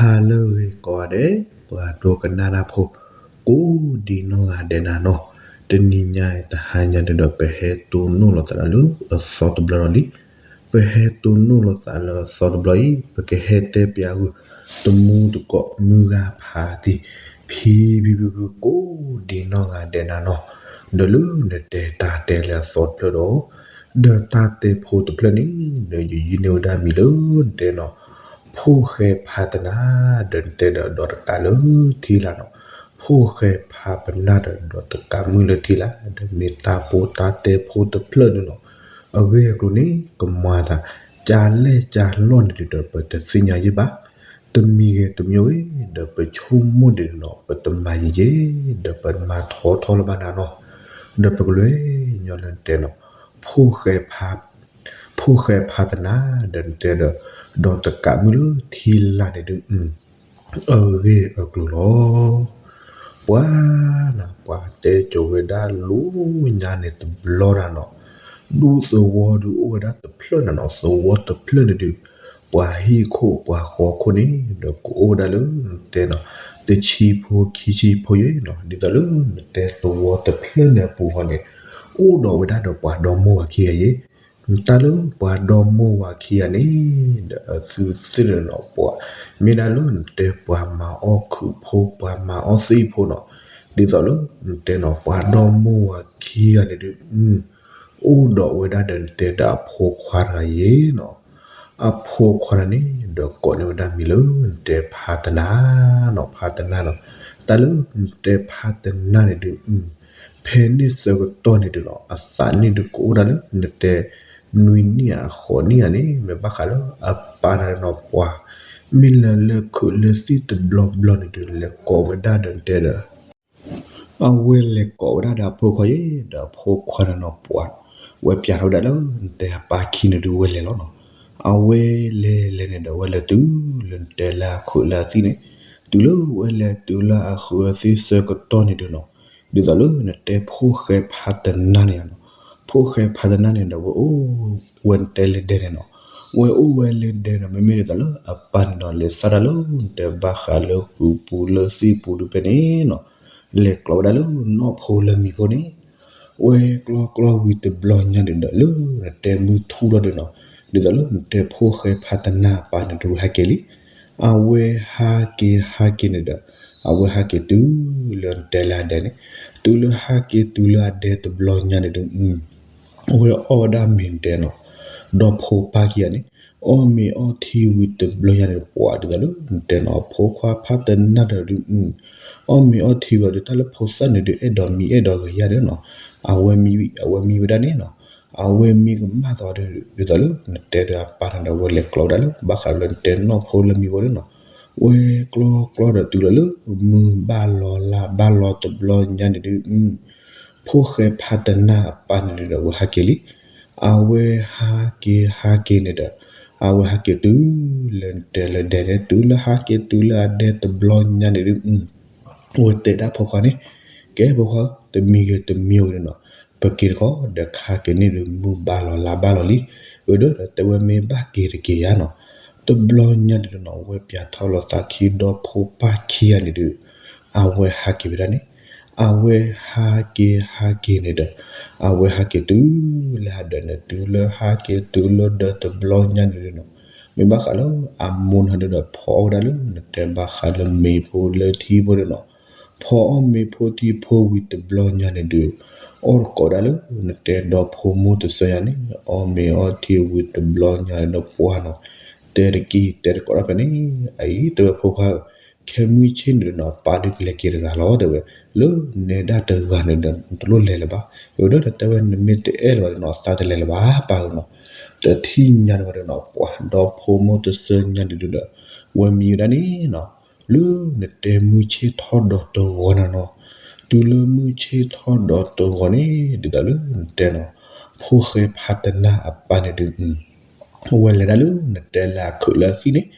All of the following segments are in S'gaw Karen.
ဟါလၢအဂ့ၤကိးဂၤဒဲး, ပှၤဒိကနၣ်တၢ်ဖိ ကိးဒံနီၢ်ဂၤဒဲးနၤနီၤ, တနံၤညါအံၤ တဟါညါဒုဒီး ပဟဲတိၢ်နီၣ်လိာ်သးလၢအသီတဘျီလီၤလံ. ပဟဲတိၢ်နီၣ်လိာ်သးလၢအသီတဘျီအံၤ ပကဟဲတဲပၠးဂုာ် တမူတကိး မုၢ်ဂၤဖးတံၢ် ဖံဖံဖုဖု ကိးဒံနီၢ်ဂၤဒဲးနၤနီၤ, ဒီးလၢနတဲတၢ်တဲလၢအသီတဖျၢၣ်ဒီး ဒီးတၢ်တဲဖိတဖျၢၣ်န့ၣ် ဒီးယယုၢ်န့ၢ်ဝဲဒၣ်မံၤလၢနတဲနီၤ, ဖိၣ်ဃဲဖးတနၢ် ဒီးနတဲဒီး ဒီးတကးလၢထံလာ်နီၤ, ဖိၣ်ဃဲဖးပနၢ်ဒီး ဒီးတကးမုၢ်လၢထံလာ် ဒီးမ့ၢ်တၢ်ဖိတၢ်တဲဖိတဖျၢၣ်န့ၣ်နီၤ, အဂ့ၢ်အကျိၤန့ၣ် ကမၤသး ကၢ်လဲၢ်ကၢ်လီၢ်န့ၣ်ဒုဒီး ပတသ့ၣ်ညါယဲၢ်ဘၣ်, တမံၤဂ့ၤတမံၤဂ့ၤ ဒီးပဆိကမိၣ်ဒ်န့ၣ်နီၤ ပတမၤယံာ်ယဲၢ် ဒီးပမၤထီထီလၢၤဘၣ်နၤနီၤ, ဒီးပကလဲၤညီလၢနတဲနီၤ, ဖိၣ်ဃဲဖး ဖိၣ်ဃဲဖးတနၢ် ဒီးနတဲဒီး ဒီးတကးမုၢ်လၢထံလာ်န့ၣ်ဒု အဂ့ၢ်အကျိၤလီၤ. ပှၤနၤ ပှၤတဲကိၤဝဲဒၣ်လၢညါန့ၣ်တဘျီဒၣ်နီၤ, ဒူသဝီဒုအိၣ်ဝဲဒၣ်တဖျၢၣ်နၤနီၤ, သဝီတဖျၢၣ်န့ၣ်ဒု ပှၤဟံၣ်ခိၣ်ပှၤဃီခိၣ်န့ၣ် ဒီးကအိၣ်ဝဲဒၣ်လၢနတဲနီၤ, တဆံဖိခံဆံဖိယဲၢ်နီၤ, ဒ်သိးလၢနတဲသဝီတဖျၢၣ်န့ၣ်အပူၤဃီန့ၣ် အိၣ်ဒီးဝဲဒၣ်ဒီးပှၤဒီမါဝၤခံဂၤယဲၢ် တၢ်လၢပှၤဒီမါဝၤခံဂၤန့ၣ် ဒီးအသုသ့ၣ်န့ၣ်နီၤ ပှၤ မ့ၢ်ဒၣ်လၢနတဲပှၤမၤအီၣ်ခုးဖိ ပှၤမၤအီၣ်သံၣ်ဖိနီၤ, ဒ်သိးလၢနတဲနီၤ ပှၤဒီမါဝၤခံဂၤန့ၣ်ဒု အိၣ်ဒီးဝဲဒၣ်ဒီးနတဲဒီးအဖိခွါတဂၤယဲၢ်နီၤ, အဖိခွါတဂၤန့ၣ် ဒီးကိးန့ၢ်ဝဲဒၣ်မံၤလၢနတဲဖးတနၢ်နီၤ, ဖးတနၢ်နီၤ, တၢ်လၢနတဲဖးတနၢ်န့ၣ်ဒု ဖဲန့ၣ်ဆၢကတီၢ်န့ၣ်ဒုနီၤ အသးန့ၣ်ဒုကအိၣ်ဒၣ်လၢနတဲ နွံနံၣ်အဃိးနံၣ်ဧါန့ၣ် မ့ၢ်ဘၣ်ဃးလၢအပၢ်န့ၣ်နီၤ ပှၤ မ့ၢ်လၢလၢခုးလၢသံၣ်တဘျီဘျီန့ၣ်ဒု လဲၤကိးဝဲဒၣ်ဒီးနတဲဒီး အဝဲလဲၤကိးဝဲဒၣ်ဒီးအဖိခွါယဲၢ် ဒီးအဖိခွါန့ၣ်နီၤ ပှၤ ဝဲပၠးထီၣ်ဝဲဒၣ်လၢနတဲအပၢ်ခံန့ၣ်ဒု ဝဲလဲၤလီၤနီၤ, အဝဲလဲၤလဲၤန့ၣ်ဒီး ဝဲလဲၤတုၤလၢနတဲလၢအခုးလၢအသံၣ်န့ၣ်, တုၤလၢဝဲလဲၤတုၤလၢအခုးအသံၣ်ဆၢကတီၢ်န့ၣ်ဒုနီၤ ဒ်သိးလၢနတဲဖိၣ်ဃဲဖးတနၢ်န့ၣ်နီၤ, ဖိၣ်ဃဲဖးတနၢ်န့ၣ်ဒီး ဝဲအိၣ်ဝဲနတဲလၢဒဲန့ၣ်နီၤ, ဝဲအိၣ်ဝဲလၢဒဲန့ၣ် မ့မ့ၢ်ဒ်သိးလၢအပၢ်န့ၣ်ဒီး လဲၤစၢ်တၢ်လၢနတဲဘၣ်ဃးလၢဃုာ်ပူၤလၢသံၣ်ပူၤဒုဖဲန့ၣ်နီၤ, လဲၤကျီဝဲဒၣ်လၢနီၢ်ဖိလၢမံၤဖိန့ၣ် ဝဲကျီကျီဝံၤတဘျီညါန့ၣ်ဒီး လၢနတဲမုၢ်ထူၣ်ထီၣ်ဒုနီၤ, ဒ်သိးလၢနတဲဖိၣ်ဃဲဖးတနၢ်အပၢ်န့ၣ်ဒု ဝဲဟဲက့ၤလံ, အဝဲဟးက့ၤဟးက့ၤန့ၣ်ဒီး အဝဲဟဲက့ၤတုၤလၢနတဲလၢအဒဲန့ၣ်, တုၤလၢဟးက့ၤတုၤလၢအဒဲတဘျီညါန့ၣ်ဒု အဝဲအီၣ်ဝဲဒၣ်မ့ၤနတဲနီၤ, ဒီဖိပၢ်ခံဂၤန့ၣ် အီၣ်မ့ၤအီထံဝံၤတဘျီညါန့ၣ် ပှၤဒ်သိးလၢနတဲနီၤ ဖိခွါဖးတနၢ်ဒီးဒု အီၣ်မ့ၤအီထံဝံၤဒီး တၢ်လၢဖိသၣ်န့ၣ်ဒု အဲၣ်ဒိးမံအဲၣ်ဒိးဂဲၤယါဒီးနီၤ, အဝဲမံ အဝဲမံဝဲဒၣ်န့ၣ်နီၤ, အဝဲမံကမၣ်သီဒီး ဒ်သိးလၢနတဲဒီးအပၢ်န့ၣ်ဒီး ဝဲလဲၤကျီဝဲဒၣ်လၢ ဘၣ်ဃးလၢနတဲနီၢ်ဖိလၢမံၤဝဲဒၣ်နီၤ, ဝဲကျီကျီဒီးတုၤလီၤလၢ မုၢ်ဘၣ်လီၤလါဘၣ်လီၤတဘျီညါန့ၣ်ဒု ဖိၣ်ဃဲဖးတနၢ်အပၢ်န့ၣ်ဒုဒီး ဝဲဟဲက့ၤလံ, အဝဲဟးက့ၤဟးက့ၤန့ၣ်ဒီး အဝဲဟဲက့ၤတုၤလၢနတဲလၢဒဲန့ၣ် တုၤလၢဟးက့ၤတုၤလၢအဒဲတဘျီညါန့ၣ်ဒု ဝဲတဲဒၣ်ဖိခွါန့ၣ်, ကဲဖိခွါ တမံၤဂ့ၤတမံၤဂ့ၤန့ၣ်နီၤ, ပက့ၤတခီ ဒီးခါက့ၤန့ၣ်ဒု မုၢ်ဘၣ်လီၤလါဘၣ်လီၤလံ, ဝဲဒီးတဲဝဲမ့ၢ်ဘၣ်က့ၤတက့ၤဧါနီၤ, တဘျီညါန့ၣ်ဒုနီၤ ဝဲပၠးထီၣ်လီၤသးခံဒီဖိပၢ်ခံဂၤန့ၣ်ဒု အဝဲဟးက့ၤဝဲဒၣ်န့ၣ်, အဝဲဟးက့ၤဟးက့ၤန့ၣ်ဒီး အဝဲဟးက့ၤတုၤလၢဟးဒၢးန့ၣ် တုၤလၢဟးက့ၤတုၤလၢဒၢးတဘျီညါန့ၣ်ဒုနီၤ, မ့ၢ်ဘၣ်ဃးလၢအမိၢ်န့ၣ်ဒုဒီး ဖီအီၣ်ဝဲဒၣ်လၢနတဲဘၣ်ဃးလၢမ့ၤဖိလၢထံဖိန့ၣ်နီၤ, ဖီအီၣ်မ့ၤဖိထံဖိဝံၤတဘျီညါန့ၣ်ဒု အီၣ်တကိးဒၣ်လၢနတဲဒီဖိမိၢ်တစၢညါန့ၣ် အီၣ်မ့ၤအီထံဝံၤတဘျီညါန့ၣ်ဒီးပှၢ်နီၤ, တဲတက့ၢ်တဲတကိးဒၣ်ဖဲန့ၣ်, အအံၤတဲဝဲဖိခွါဧၢ, ခဲမုၢ်ဆ့ၣ်န့ၣ်ဒီးနီၤ ပၢ်ဒုးကလဲၤက့ၤတဂၤလီၤ တဲဝဲ, လၢနဲဒၣ်တဂၤန့ၣ်ဒီး နတလိၣ်လဲၤလၢၤဘၣ်, ဝဲဒီးတဲဝဲနမ့ၢ်တအဲၣ်လၢၤဘၣ်ဒီးနီၤ သးတလဲၤလၢၤဘၣ်ပၢ်ဧၢနီၤ, တထံၣ်ညါန့ၣ်ဝဲဒီးနီၤ ပှၢ်ဒီဖိမိၢ်တစၢညါန့ၣ်ဒုဒီး ဝဲမံဝဲဒၣ်န့ၣ်နီၤ, လၢနတဲမုၢ်ဆ့ၣ်ထီၣ်ဒီးတဂီၤန့ၣ်နီၤ, တုၤလၢမုၢ်ဆ့ၣ်ထီၣ်ဒီးတဂီၤန့ၣ် ဒ်သိးလၢနတဲနီၤ, ဖိၣ်ဃဲဖးတနၢ်အပၢ်န့ၣ်ဒု ဝဲလဲၤဒၣ်လၢနတဲလၢအခုးလၢအသံၣ်န့ၣ်,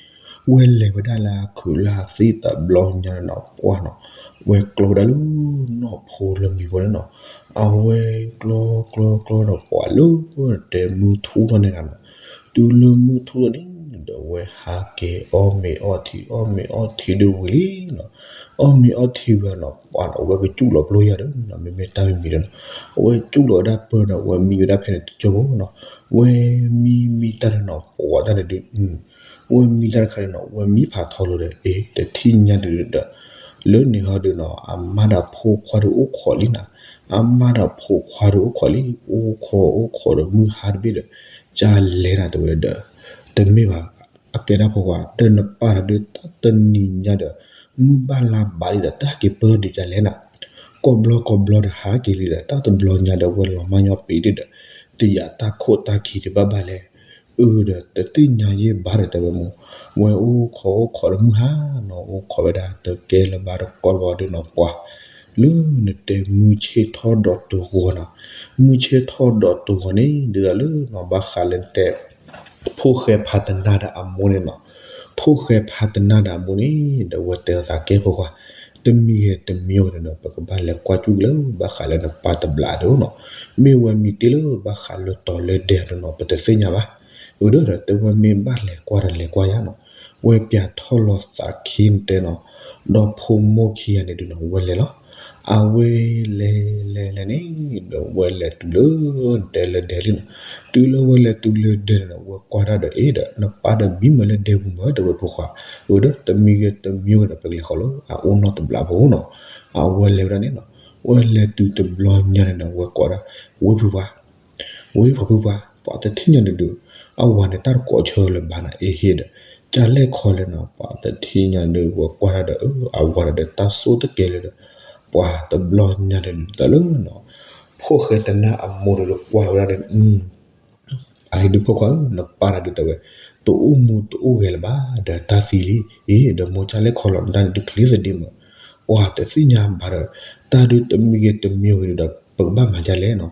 ဝဲလဲၤဝဲဒၣ်လၢအခုးလၢအသံၣ်တဘျီညါန့ၣ်နီၤ ပှၢ်နီၤ, ဝဲကျီဝဲဒၣ်လၢနီၢ်ဖိလၢမံၤဖိန့ၣ်နီၤ, အဝဲကျီကျီကျီဒီးပှၢ်လၢနတဲမုၢ်ထူၣ်ထီၣ်န့ၣ်နီၤ, တုၤလၢမုၢ်ထူၣ်ထီၣ်န့ၣ် ဒီးအဝဲဟးက့ၤအီၣ်မ့ၤအီထံ အီၣ်မ့ၤအီထံဒုးဝံၤလံနီၤ, အီၣ်မ့ၤအီထံဝံၤနီၤ ပှၤနီၤ အဝဲကစူၣ်လီၤပျိယၤဒီးနီၤ မ့မ့ၢ်တၢ်မံၤမံၤဒီးနီၤ အဝဲကၠူၣ်လီၤဝဲဒၣ်ပၢၢ်ဒီး အဝဲမံဝဲဒၣ်ဖဲန့ၣ်တကၠိဖိနီၤ, ဝဲမံမံတၢ်ဒီးနီၤ ပှၤတၢ်န့ၣ်ဒုး ဝဲမံတၢ်တခါဒီးနီၤ ဝဲမံဖးထီလိာ်ဒီး အ့ တထံၣ်ညါဒုးဒီး လၢန့ၣ်ဟီဒုးနီၤ အမါဒီးဖိခွါဒုးအိၣ်ခိးလံနီၤ, အမါဒီးဖိခွါဒုးအိၣ်ခိးလံ အိၣ်ခိးအိၣ်ခိးဒီးမုၢ်ဟါတဘ့ၣ်ဒီး ကလဲၤနၤတဲဝဲဒီး တမ့ၢ်ဘၣ် အကဲဒၣ်ဖိခွါ ဒီးနပၢ်တၢ်ဒုးတၢ်တနံၤညါဒီး မုၢ်ဘၣ်လါဘၣ်လံဒီး တၢ်ဟဲက့ၤပၢၢ်ထီၣ်ဒုးကလဲၤနၤ, ကိးဘျီကိးဘျီဒီးဟးက့ၤလံဒီး တၢ်တဘျီညါဒီးဝဲလီၤမၢ်ညီပ့ၤဒုးဒီး တယာ်တၢ်ခိၣ်တၢ်ခံဒုးဘၣ်ဘၣ်လဲၣ် အၢဒီးတသ့ၣ်ညါယဲၢ်ဘၣ်ဒီးတဲဝဲမိၢ်, ဝဲအိၣ်ခိးအိၣ်ခိးဒီးမုၢ်ဟါနီၤ အိၣ်ခိးဝဲဒၣ်တကဲလၢၤဘၣ်တကီလၢၤဘၣ်ဒုးနီၤ ပှၤ လၢနတဲမုၢ်ဆ့ၣ်ထီၣ်ဒီးတဂီၤနီၤ, မုၢ်ဆ့ၣ်ထီၣ်ဒီးတဂီၤန့ၣ် ဒ်သိးလၢနီၤ ဘၣ်ဃးလၢနတဲ ဖိၣ်ဃဲဖးတနၢ်ဒီးအမိၢ်န့ၣ်နီၤ, ဖိၣ်ဃဲဖးတနၢ်ဒီးအမိၢ်န့ၣ် ဒီးဝဲတဲအသးကဲဖိခွါ, တမံၤဂ့ၤတမံၤဂ့ၤန့ၣ်ဒီး ပကဘၣ်လဲၤကွၢ်ကၠူၣ်က့ၤလၢဘၣ်ဃးလၢနပၢ်တဘျီဒုးနီၤ, မ့ၢ်ဝဲမံတ့ၢ်လၢဘၣ်ဃးလၢတီၤလၢဒဲးဒုးနီၤ ပတသ့ၣ်ညါဘၣ်, အၢဒီးတဲဝဲမ့ၢ်ဘၣ်လဲၤကွၢ်ဒီးလဲၤကွၢ်ယၤနီၤ, ဝဲပၠးထီၣ်လီၤသးခံနတဲနီၤ, ဒီးဖိမိၢ်ခံဂၤန့ၣ်ဒုးနီၤ ဝဲလဲၤလီၤ အဝဲလဲၤလဲၤလဲၤန့ၣ် ဒီးဝဲလဲၤတုၤလၢ တဲလၢဒဲးလံနီၤ, တုၤလၢဝဲလဲၤတုၤလၢဒဲးန့ၣ်ဒီး ဝဲကွၢ်တၢ်ဒီးအ့ဒီး နပၢ်ဒီးဘံမုာ်လၢဒဲးပူၤမး တဲဝဲဖိခွါ, အၢဒီးတမံၤဂ့ၤတမံၤဂ့ၤဒီး ပကလဲၤဃီၤလၢအအိၣ်နီတဘျီဖိနီၤ, အဝဲလဲၤဝဲဒၣ်န့ၣ်နီၤ, ဝဲလဲၤတုၤတဘျီညါန့ၣ်ဒီး ဝဲကွၢ်ဒၣ် ဝ့ၢ်ဖုပှၤ ဝ့ၢ်ဖုပှၤ ပှၤတထံၣ်ညါန့ၣ်ဒုး အဝၤန့ၣ်တၢ်တကိးဆၢလၢၤဘၣ်နီၤ အ့ဟ့ၣ်ဒီး ကလဲၣ်ခီလဲၣ်နီၤ ပှၤတထံၣ်ညါန့ၣ်ဒုး ဝဲကွၢ်ဒၣ်ဒီး အဝၤဒီးတၢ်ဆိၣ်တကဲလၢၤဒီး ပှၤတဘျီညါန့ၣ်ဒုး တၢ်လၢနီၤ ဖိၣ်ဃဲတနၢ်အမိၢ်ဒီးကွၢ်လီၤဝဲဒၣ်န့ၣ် အဟ့ၣ်ဒုးဖိခွါဧၢ နပၢ်တၢ်ဒုးတဲဝဲ တအိၣ်မူတအိၣ်ဂဲၤလၢၤဘၣ် ဒီးတၢ်သံလံ, အ့ ဒီးမိၢ်ကလဲၣ်ခီလီၤ နတၢ်န့ၣ်ဒုးချ့သဒ့မး, ပှၤတသ့ၣ်ညါဘၣ်ဒီး တၢ်ဒုးတမံၤဂ့ၤတမံၤဂ့ၤဒီး ပကဘၣ်မၤဒ်လဲၣ်နီၤ,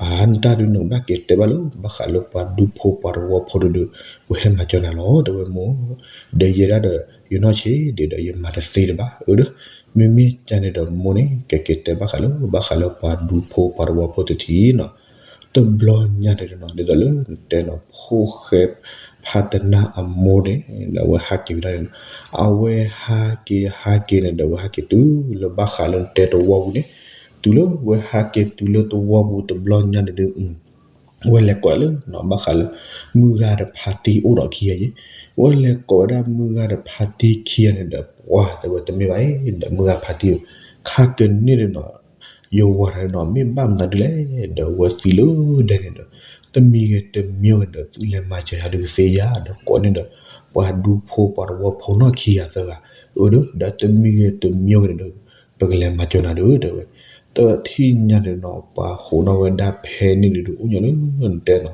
အနတၢ်ဒုးနကဘၣ်က့ၤတဲဘၣ်လၢ ဘၣ်ဃးလၢပှၤဒူဖိပှၤတဝီဖိဒုးဒီး ပဟဲမၤစၢၤနၤလီၤ တဲဝဲမိၢ်, ဒီးယဲဒၣ်ဒီး ယနီၢ်ဆံးဒံးဒီး ယမၤတသ့လၢၤဘၣ် အၢဒီး မ့မ့ၢ်ကန့ၣ်ဒီးမိၢ်န့ၣ် ကက့ၤတဲဘၣ်ဃးလၢ ဘၣ်ဃးလၢပှၤဒူဖိပှၤတဝီဖိတထံၣ်နီၤ, တဘျီညါန့ၣ်နီၤ ဒ်သိးလၢနတဲနီၤ ဖိၣ်ဃဲဖးတနၢ်အမိၢ်န့ၣ် ဒီးအဝဲဟးက့ၤဝဲဒၣ်န့ၣ်နီၤ, အဝဲဟးက့ၤဟးက့ၤန့ၣ်ဒီး အဝဲဟးက့ၤတုၤလၢဘၣ်ဃးလၢနတဲတဝီပူၤန့ၣ်, တုၤလၢဝဲဟးက့ၤတုၤလၢတဝီပူၤတဘျီညါန့ၣ်ဒီး ဝဲလဲၤကိးလၢနီၤ ဘၣ်ဃးလၢ မုၢ်ဂၤဒီးဖါတံၢ်အိၣ်ဒီးခံဂၤအံၤ, ဝဲလဲၤကိးဝဲဒၣ်မုၢ်ဂၤဒီးဖါတံၢ်ခံဂၤန့ၣ်ဒီး ပှၤတဲဝဲတမ့ၢ်ဘၣ်အံၤ ဒီးမုၢ်ဂၤဖါတံၢ်ဧၢ, ခါကန့ၣ်ဒီးနီၤ ယဝၤတဂၤနီၤ မ့ၢ်ဘၣ်မနုၤဒ်လဲၣ် ဒီးဝဲသံလၢဒဲန့ၣ်ဒီး တမံၤဂ့ၤတမံၤဂ့ၤဒီး သုလဲၤမၤစၢၤယၤဒုးကသ့ဧါ ဒီးကိးန့ၣ်ဒီး ပှၤဒူဖိပှၤတဝီဖိနီၢ်ခံဂၤသၢဂၤ, အၢဒီး ဒီးတမံၤဂ့ၤတမံၤဂ့ၤန့ၣ်ဒီး ပကလဲၤမၤစၢၤနၤဒီး တဲဝဲ, တထံၣ်ညါန့ၣ်နီၤ ပှၤဟူးနီၣ်ဝဲဒၣ်ဖဲန့ၣ်ဒုး အိၣ်ညီလၢနတဲနီၤ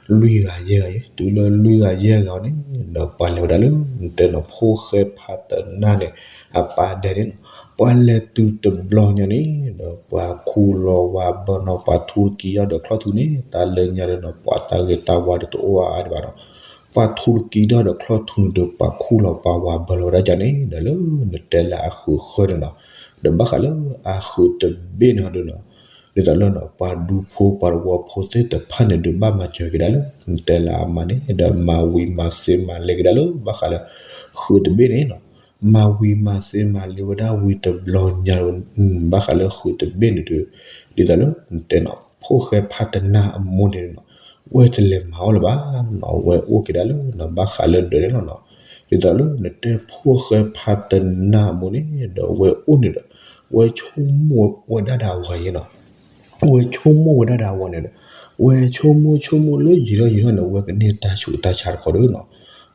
လွံၢ်ဂၤယဲၢ်ဂၤအံၤ, တုၤလၢလွံၢ်ဂၤယဲၢ်ဂၤအံၤန့ၣ် ဒီးပှၤလဲၤဝဲဒၣ်လၢနတဲနီၤ ဖိၣ်ဃဲဖးတနၢ်န့ၣ် အပၢ်ဒဲန့ၣ်နီၤ, ပှၤလဲၤတုၤတဘျီညါန့ၣ် ဒီးပှၤခူၣ်လီၤဝၤဘၢနီၤ ပှၤထူတကံထီၣ်ဒီးချီၣ်ထူန့ၣ် တၢ်လၢညါဒီးနီၤ ပှၤတၢ်ဂ့ၤတၢ်ဝါဒီးတအိၣ်အါဒံးဘၣ်နီၤ, ပှၤထူတကံထီၣ်ဒီးချီၣ်ထူန့ၣ်ဒီး ပှၤခူၣ်လီၤပှၤဝၤဘၢလီၤဝဲဒၣ်ကန့ၣ် ဒီးလၢနတဲလၢအဃုာ်ဃၢန့ၣ်နီၤ, ဒီးဘၣ်ဃးလၢအဃုာ်တဘ့ၣ်န့ၣ်ဒီးနီၤ ဒ်သိးလၢနီၤ ပှၤဒူဖိပှၤတဝီဖိသ့ၣ်တဖၣ်န့ၣ်ဒီး ဘၣ်မၤစၢၤက့ၤဒၣ်လၢ နတဲလၢအမါန့ၣ် ဒီးမၤဝံၤမၤစ့မၤလ့က့ၤဒၣ်လၢ ဘၣ်ဃးလၢ ဃုာ်တဘ့ၣ်န့ၣ်နီၤ, မၤဝံၤမၤစ့မၤလ့ဝဲဒၣ်ဝံၤတဘျီညါ ဘၣ်ဃးလၢဃုာ်တဘ့ၣ်န့ၣ်ဒီး ဒ်သိးလၢနတဲနီၤ ဖိၣ်ဃဲဖးတနၢ်အမိၢ်န့ၣ်နီၤ ဝဲတလဲၤမၤအီၣ်လၢၤဘၣ်နီၤ ဝဲအိၣ်က့ၤဒၣ်လၢနီၤ ဘၣ်ဃးလၢဒၢးန့ၣ်လီၤနီၤ, ဒ်သိးလၢနတဲဖိၣ်ဃဲဖးတနၢ်အမိၢ်န့ၣ်ဒီး ဝဲအိၣ်န့ၣ်ဒီး ဝဲဆိကမိၣ်ဝဲဒၣ်ဒီးအဝၤအံၤနီၤ ဝဲဆိကမိၣ်ဝဲဒၣ်ဒီးအဝၤန့ၣ်ဒီး ဝဲဆိကမိၣ်ဆိကမိၣ်လၢယံာ်ထီၣ်ယံာ်ထီၣ်န့ၣ် ဝဲကန့ၢ်တၢ်ဆူးတၢ်ဆါတခီဒီးနီၤ,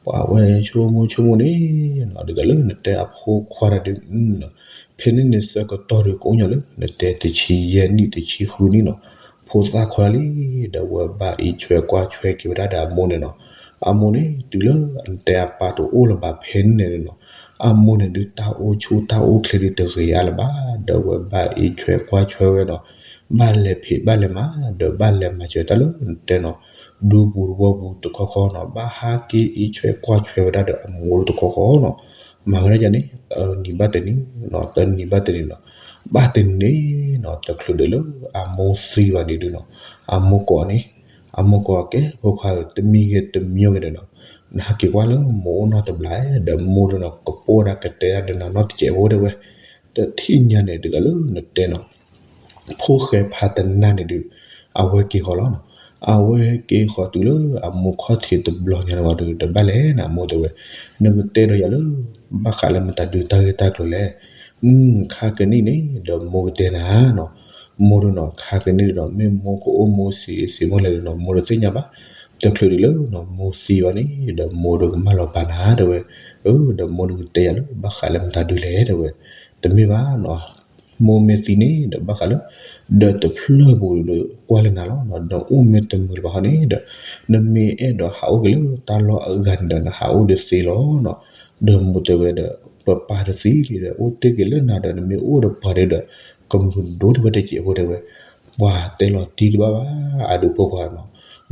ပှၤဝဲဆိကမိၣ်ဆိကမိၣ်န့ၣ်နီၤ ဒ်သိးလၢနတဲအဖိခွါတၢ်ဒုးနီၤ ဖဲန့ၣ်န့ၣ်ဆၢကတီၢ်ဒီးကအိၣ်ညီလၢ နတဲတဆံယဲၢ်နံၣ်တဆံဃုနံၣ်နီၤ, ဖိသၣ်ခွါလံ, ဒီးဝဲဘၣ်အံးဆွဲကွၢ်ဆွဲက့ၤဝဲဒၣ်ဒီးအမိၢ်န့ၣ်နီၤ, အမိၢ်န့ၣ် တုၤလၢနတဲအပၢ်တအိၣ်လၢၤဘၣ်ဖဲန့ၣ်န့ၣ်နီၤ, အမိၢ်န့ၣ်ဒုးတၢ်အိၣ်ဆူၣ်တၢ်အိၣ်ချ့ဒုးတဂ့ၤအါလၢၤဘၣ်, ဒီးဝဲဘၣ်အံးဆွဲကွၢ်ဆွဲဝဲနီၤ, ဘၣ်လဲၤဖံးဘၣ်လဲၤမၤ ဒီးဘၣ်လဲၤမၤစၢၤတၢ်လၢနတဲနီၤ, ဒူပူၤတဝီပူၤတခီခီနီၤ, ဘၣ်ဟးက့ၤအံးဆွဲကွၢ်ဆွဲဝဲဒၣ်ဒီးအမိၢ်တခီခီနီၤ, မၤဝဲဒၣ်ယၤန့ၣ် တနံၤဘၣ်တနံၤနီၤ, တနံၤဘၣ်တနံၤနီၤ, ဘၣ်တနံၤန့ၣ်နီၤ တချုးဒီးလၢအမိၢ်သံဘၣ်န့ၣ်ဒုးနီၤ, အမိၢ်ကိးန့ၣ်, အမိၢ်ကိးကဲဖိခွါဧၢ တမံၤဂ့ၤတမံၤဂ့ၤန့ၣ်နီၤ, နဟးက့ၤကွၢ်လၢမိၢ်အိၣ်နီတဘျီ ဒီးမိၢ်ဒုးနီၤ ကပိၢ်ဒၣ်ကတဲဒၣ်ဒီးနၤနီတစဲးဖိတဲဝဲ, တထံၣ်ညါန့ၣ်ဒုး လၢနတဲနီၤ ဖိၣ်ဃဲဖးတနၢ်န့ၣ်ဒုး အဝဲက့ၤဃီၤလီၤနီၤ. အဝဲက့ၤဃီၤတုၤလၢအမိၢ်ခီၣ်ထံးတဘျီညါန့ၣ်ဝံၤဒီး တဘၣ်လဲၣ်န့ၣ် အမိၢ်တဲဝဲ, နကတဲဒီးယၤလၢ ဘၣ်ဃးလၢမတၤဒုးတၢ်ဂ့ၢ်တၢ်ကျိၤလဲၣ်. ခါကနံၣ်န့ၣ်ဒီး မိၢ်ကတဲနၤနီၤ, မိၢ်ဒုးနီၤ ခါကနံၣ်ဒုးဒီး မ့ၢ်မိၢ်ကအိၣ်မူဆံးဆံးမိၢ်လဲၣ်ဒုးနီၤ မိၢ်တသ့ၣ်ညါဘၣ်. တချုးဒုးလၢမိၢ်သံဘၣ်န့ၣ်ဒီး မိၢ်ဒုးကမၢလီၤပာ်နၤတဲဝဲ, အၢ ဒီးမိၢ်ဒုးကတဲယၤလၢ ဘၣ်ဃးလၢမတၤဒုးလဲၣ်တဲဝဲ, တမ့ၢ်ဘၣ်နီၤ မိၢ်မ့ၢ်သံန့ၣ်ဒီး ဘၣ်ဃးလၢ ဒီးတဖျၢၣ်ပူၤဒီး ကွၢ်လၢနၤလီၤ. နအိၣ်မ့ၢ်တမုာ်လၢၤဘၣ်ဟီန့ၣ်ဒီး နမ့ၢ်အဲၣ်ဒိးဟးအိၣ်က့ၤလၢတၢ်လီၢ်အဂၤန့ၣ်ဒီး နဟးအိၣ်ဒုးသ့လီၤနီၤ. ဒီးမိၢ်တဲဝဲဒီး ပပၢ်တသံလံဒီး အိၣ်တ့ၢ်က့ၤလၢနၤဒီး နမ့ၢ်အိၣ်ဒီးပှၤဒီး ကမုာ်ဒိၣ်တဲဝဲတစဲးဖိတဲဝဲ, ပှၤတဲလီၤတံၢ်တဘၣ်ဘၣ် အဒုးဖိခွါနီၤ,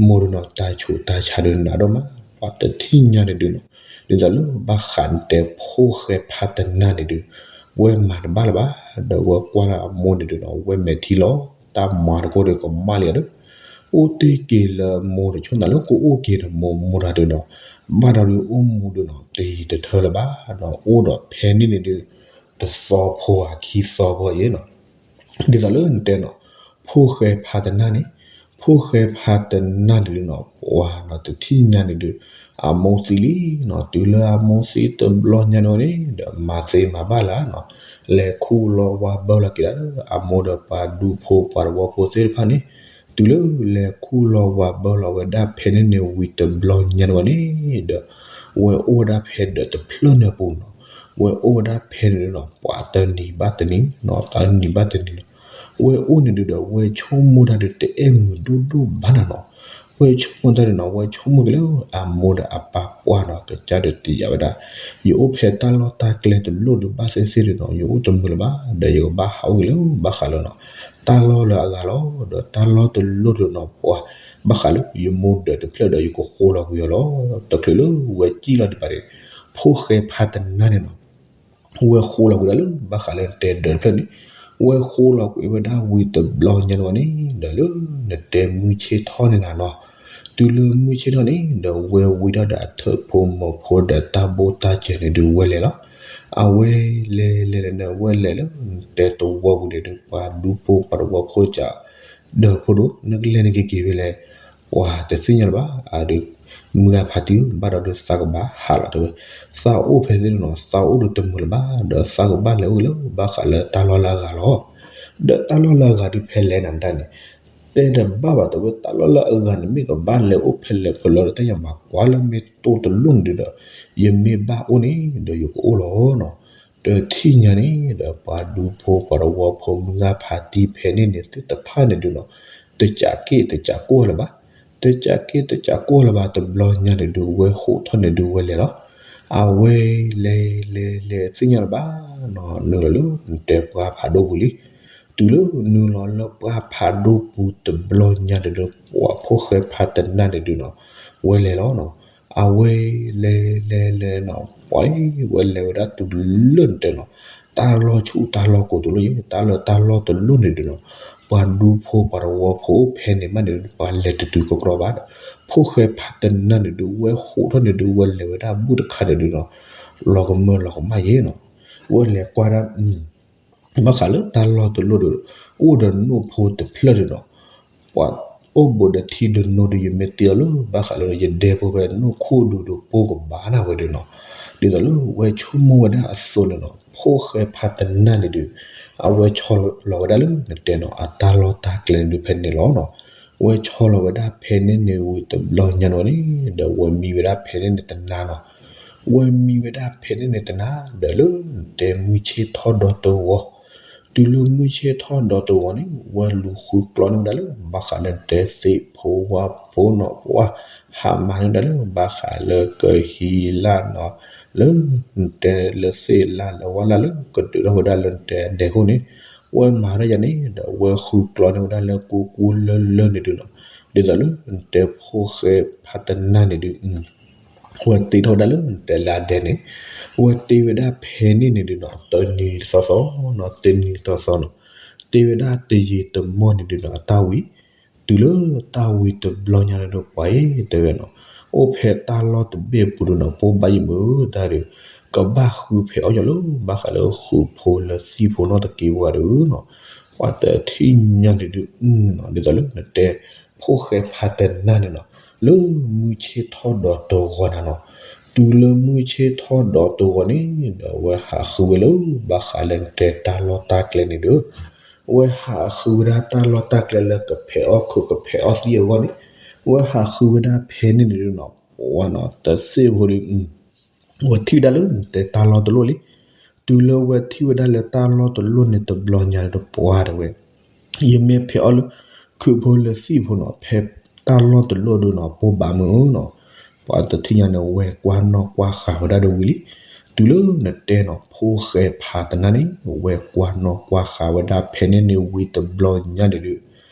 မိၢ်ဒုးနီၤ တၢ်ဆူးတၢ်ဆါဒုးနးဒိၣ်မး, ပှၤတထံၣ်ညါန့ၣ်ဒုးနီၤ, ဒ်သိးလၢဘၣ်ဃးနတဲဖိၣ်ဃဲဖးတနၢ်န့ၣ်ဒုး ဝဲမၤတဘၣ်လၢၤဘၣ်, ဒီးဝဲကွၢ်လၢအမိၢ်န့ၣ်ဒုးနီၤ ဝဲမဲာ်ထံလီၤ, တၢ်မၤတကိၢ်ဒီးကမၣ်လံဒီး အိၣ်တ့ၢ်က့ၤလၢမိၢ်ဒီး ဆိနၤလၢကအိၣ်က့ၤဒီးမိၢ် မိၢ်တၢ်ဒုးနီၤ, ဘၣ်ဒီးဒုးအိၣ်မူဒုးနီၤ တယံာ်တထၢလၢၤဘၣ်နီၤ, အိၣ်ဒီးဖဲန့ၣ်န့ၣ်ဒုး တသီဖိဧါ ခံသီဖိအံၤနီၤ, ဒ်သိးလၢနတဲနီၤ, ဖိၣ်ဃဲဖးတနၢ်န့ၣ်, ဖိၣ်ဃဲဖးတနၢ်န့ၣ်ဒုးနီၤ ပှၤနီၤ တထံၣ်ညါန့ၣ်ဒုး အမိၢ်သံလံနီၤ, တုၤလၢအမိၢ်သံတဘျီညါန့ၣ်ဝဲန့ၣ်ဒီး မၤသ့မၤဘၣ်လၢၤနီၤ, လဲၤခူၣ်လီၤဝါဘၢလီၤက့ၤဒၣ်လၢ အမိၢ်ဒီးပှၤဒူဖိပှၤသဝီဖိသ့ၣ်တဖၣ်န့ၣ်, တုၤလၢလဲၤခူၣ်လီၤဝါဘၢလီၤဝဲဒၣ်ဖဲန့ၣ်န့ၣ်ဝံၤတဘျီညါန့ၣ်ဝဲန့ၣ်ဒီး ဝဲအိၣ်ဝဲဒၣ်ဖဲဒီးတဖျၢၣ်န့ၣ်အပူၤနီၤ, ဝဲအိၣ်ဝဲဒၣ်ဖဲန့ၣ်နီၤ ပှၤတနံၤဘၣ်တနံၤနီၤ, တနံၤဘၣ်တနံၤနီၤ, ဝဲအိၣ်န့ၣ်ဒုးဒီး ဝဲဆိကမိၣ်တၢ်ဒုးတအဲၣ်မုာ်ဒိၣ်ဒိၣ်ဘၣ်နၤနီၤ, ဝဲဆိကမိၣ်တၢ်ဒုးနီၤ ဝဲဆိကမိၣ်က့ၤလၢအမိၢ်ဒီးအပၢ်ပှၢ်နီၤ ကစၢ်ဒုးတယာ်ဝဲဒၣ်, ယအိၣ်ဖဲတၢ်လီၢ်တၢ်ကျဲတလိၣ်ဒုးဘၣ်သ့ၣ်သ့ၣ်ဒုးနီၤ ယအိၣ်တမုာ်လၢၤဘၣ်, ဒီးယကဘၣ်ဟးအိၣ်က့ၤလၢဘၣ်ဃးလၢနီၤ, တၢ်လီၢ်လၢအဂၤလီၤ, ဒီးတၢ်လီၢ်တလိၣ်ဒုးနီၤ ပှၤ ဘၣ်ဃးလၢယမိၢ်ဒၢးတဖျၢၣ်ဒီးယကဃိလီၤကွံာ်အီၤလီၤ, တချုးလၢဝဲစံၣ်လီၤဒံးဘၣ်န့ၣ်, ဖိၣ်ဃဲဖးတနၢ်န့ၣ်နီၤ ဝဲဃိလီၤကွံာ်ဒၣ်လၢ ဘၣ်ဃးလၢနတဲဒၢးတဖျၢၣ်န့ၣ်, ဝဲဃိလီၤကွံာ်ဝဲဒၣ်ဝံၤတဘျီညါန့ၣ်ဝဲန့ၣ် ဒီးလၢနတဲမုၢ်ဆ့ၣ်ထီၣ်န့ၣ်နၤနီၤ, တုၤလၢမုၢ်ဆ့ၣ်ထီၣ်န့ၣ် ဒီးဝဲဝံထီၣ်ဒီးအထၢၣ်ဖိမီၤဖိဒီးတၢ်ဘိၣ်တၢ်စၢၤန့ၣ်ဒုးဝဲလဲၤလီၤ, အဝဲလဲၤလဲၤလဲၤန့ၣ် ဝဲလဲၤလၢနတဲသဝီပူၤန့ၣ်ဒုး ပှၤဒူဖိပှၤသဝီဖိစး ဒီးဖိဒိၣ် နကလဲၤနက့ၤက့ၤဖဲလဲၣ်, ပှၤတသ့ၣ်ညါလၢၤဘၣ်, အဒုး မုၢ်ဂၤဖးတံၢ် ဘၣ်ဒီးဒုးသးကဘၣ်ဟးလီၤတဲဝဲ, သးအိၣ်ဖဲသ့ၣ်နီၤ သးအိၣ်ဒုးတမုာ်လၢၤဘၣ်, ဒီးသးကဘၣ်လဲၤအိၣ်လၢဘၣ်ဃးလၢတၢ်လီၢ်လၢအဂၤလီၤ, ဒီးတၢ်လီၢ်လၢအဂၤဒုးဖဲလဲၣ်နၤတၢ်န့ၣ်, တဲတဘၣ်ဘၣ်တဲဝဲ တၢ်လီၢ်လၢအဂၤန့ၣ် မ့ၢ်ကဘၣ်လဲၤအိၣ်ဖဲလဲၣ်ဖဲလဲၣ်ဒီး တၢ်ယမၤကွၢ်လၢမ့ၢ်တိၢ်တလိၣ်န့ၣ်ဒုးဒီး ယမ့ၢ်ဘၣ်အိၣ်န့ၣ်ဒီးယကအိၣ်လီၤနီၤ, တထံၣ်ညါန့ၣ်ဒီး ပှၤဒူဖိပှၤသဝီဖိမုၢ်ဂၤဖးတံၢ်ဖဲန့ၣ်န့ၣ်သ့ၣ်တဖၣ်န့ၣ်ဒုးနီၤ, တကးက့ၢ်တကးကိၢ်လၢၤဘၣ်, တကးက့ၢ်တကးကိၢ်လၢၤဘၣ် တဘျီညါန့ၣ်ဒုး ဝဲဃိးထီၣ်န့ၣ်ဒုးဝဲလဲၤလီၤ, အဝဲလဲၤလဲၤလဲၤသ့ၣ်ညါလၢၤဘၣ်နီၤ နုာ်လီၤလၢနတဲပှၢ်ဖးဒိၣ်ပူၤလံ, တုၤလၢနုာ်လီၤလၢပှၢ်ဖးဒိၣ်ပူၤတဘျီညါန့ၣ်ဒုး ပှၤဖိၣ်ဃဲဖးတနၢ်န့ၣ်ဒုးနီၤ ဝဲလဲၤလီၤနီၤ, အဝဲလဲၤလဲၤလဲၤနီၤ ပှၤဝဲလဲၤဝဲဒၣ်တုၤလၢနတဲနီၤ, တၢ်လီၢ်ဆူၣ်တၢ်လီၢ်ကိးတလိၣ်ယဲ တၢ်လၢတၢ်လီၢ်တလိၣ်န့ၣ်ဒုးနီၤ, ပှၤဒူဖိပှၤသဝီဖိဖဲန့ၣ်မးန့ၣ် ပှၤလဲၤတတုၤကကြီဘၣ်ဒီး ဖိၣ်ဃဲဖးတနၢ်န့ၣ်ဒုး ဝဲဃိးထီၣ်န့ၣ်ဒုး ဝဲလဲၤဝဲဒၣ်ဘူၣ်တခါန့ၣ်ဒုးနီၤ, လီၤကမၢလီၤကမၣ်ယဲနီၤ, ဝဲလဲၤကွၢ်ဒၣ် ဘၣ်ဃးလၢတၢ်လီၢ်တလိၣ်ဒီး အိၣ်ဒီးနိၣ်ဖိတဖျၢၣ်ဒုးနီၤ, ပှၤအိၣ်ဘူးဒီးထံဒုးနိဒီး ယမ့ၢ်တ့အီၤလၢ ဘၣ်ဃးလၢယဒဲဖိဖဲနိၣ်ခိၣ်ဒူဒီးပိၢ်ကဘၣ်နၤဝဲဒုးနီၤ, ဒ်သိးလၢဝဲဆိကမိၣ်ဝဲဒၣ်အသိးန့ၣ်နီၤ, ဖိၣ်ဃဲဖးတနၢ်န့ၣ်ဒုး အဝဲဆီလီၤဝဲဒၣ်လၢနတဲနီၤ အတၢ်လီၢ်တၢ်ကျဲဒုးဖဲန့ၣ်လီၤနီၤ, ဝဲဆီလီၤဝဲဒၣ်ဖဲန့ၣ်န့ၣ်ဝံၤတဘျီညါန့ၣ်ဝဲန့ၣ် ဒီးဝဲမံဝဲဒၣ်ဖဲန့ၣ်န့ၣ်တနၤနီၤ ဝဲမံဝဲဒၣ်ဖဲန့ၣ်န့ၣ်တနၤ ဒီးလၢနတဲမုၢ်ဆ့ၣ်ထီၣ်ဒီတဝီ, တုၤလၢမုၢ်ဆ့ၣ်ထီၣ်ဒီတဝီန့ၣ် ဝဲလူၤဃုကျီန့ၢ်ဝဲဒၣ်လၢ ဘၣ်ဃးလၢနတဲသ့ၣ်ဖိဝၣ်ဖိနီၤ ပှၤဟးမၤန့ၢ်ဝဲဒၣ်လၢ ဘၣ်ဃးလၢကဟံးလၢ်နီၤ လၢနတဲလၢသ့ၣ်လၢ်လၢဝၣ်လၢ်လၢကဒုးထီၣ်ဝဲဒၣ်လၢနတဲဒဲခိၣ်န့ၣ် ဝဲမၤထီၣ်ယၤန့ၣ် ဒီးဝဲဃုကျီန့ၢ်ဝဲဒၣ်လၢကူကူလၢလၢန့ၣ်ဒုးနီၤ, ဒ်သိးလၢနတဲဖိၣ်ဃဲဖးတနၢ်န့ၣ်ဒုး ဝဲတ့ထီၣ်ဝဲဒၣ်လၢနတဲလၢအဒဲန့ၣ်, ဝဲတ့ဝဲဒၣ်ဖဲန့ၣ်န့ၣ်ဒုးနီၤ တနံၤတသီသီနီၤ တနံၤတသီသီနီၤ, တ့ဝဲဒၣ်တယံာ်တမီၢ်န့ၣ်ဒုးနီၤ အတၢ်ဝံၤ, တုၤလၢတၢ်ဝံၤတဘျီညါန့ၣ်ဒီး ပှၤအံၤတဲဝဲနီၤ, အိၣ်ဖဲတၢ်လီၢ်တဘ့ၣ်အပူၤဒုးနီၤ ပိၢ်ဘၣ်ယံၤမုၣ်တၢ်ဒီး ကဘၣ်ဃုဖဲးအီၣ်ညီလၢ ဘၣ်ဃးလၢဃုာ်ဖိလၢသံၣ်ဖိနီတက့ၢ်ဝဲဒုးနီၤ, ပှၤတထံၣ်ညါန့ၣ်ဒုး အနီၤ ဒ်သိးလၢနတဲ ဖိၣ်ဃဲဖးတနၢ်န့ၣ်နီၤ လၢမုၢ်ဆ့ၣ်ထီၣ်ဒီးတဂီၤနၤနီၤ, တုၤလၢမုၢ်ဆ့ၣ်ထီၣ်ဒီးတဂီၤန့ၣ်ဒီး အဝဲဟးဃုဝဲလၢ ဘၣ်ဃးလၢနတဲတၢ်လီၢ်တၢ်ကျဲန့ၣ်ဒီး အဝဲဟးဃုဝဲဒၣ်တၢ်လီၢ်တၢ်ကျဲလၢကဖဲးအီၣ်ခိၣ်ကဖဲးအီၣ်သံၣ်အဂီၢ်န့ၣ်, အဝဲဟးဃုဝဲဒၣ်ဖဲန့ၣ်န့ၣ်ဒုးနီၤ ပှၤနီၤ တစ့ၢ်ဖိဒီး ဝဲထံၣ်ဝဲဒၣ်လၢနတဲတၢ်လီၢ်တလီၢ်လံ. တုၤလၢဝဲထံၣ်ဝဲဒၣ်လၢတၢ်လီၢ်တလီၢ်န့ၣ်တဘျီညါဒီး ပှၤတဲဝဲ ယမ့ၢ်ဖဲးအီၣ်လၢ ခုၣ်ဖိလၢသံၣ်ဖိနီၤ ဖဲတၢ်လီၢ်တလီၢ်ဒုးနီၤ ပိၢ်ဘၣ်မုၣ်နီၤ, ပှၤတထံၣ်ညါန့ၣ် ဝဲကွၢ်နီၣ်ကွၢ်ဃာ်ဝဲဒၣ်ဒီးဝံၤလံ. တုၤလၢနတဲနီၤ ဖိၣ်ဃဲဖးတနၢ်န့ၣ် ဝဲကွၢ်နီၣ်ကွၢ်ဃာ်ဝဲဒၣ်ဖဲန့ၣ်န့ၣ်ဝံၤတဘျီညါန့ၣ်ဒီး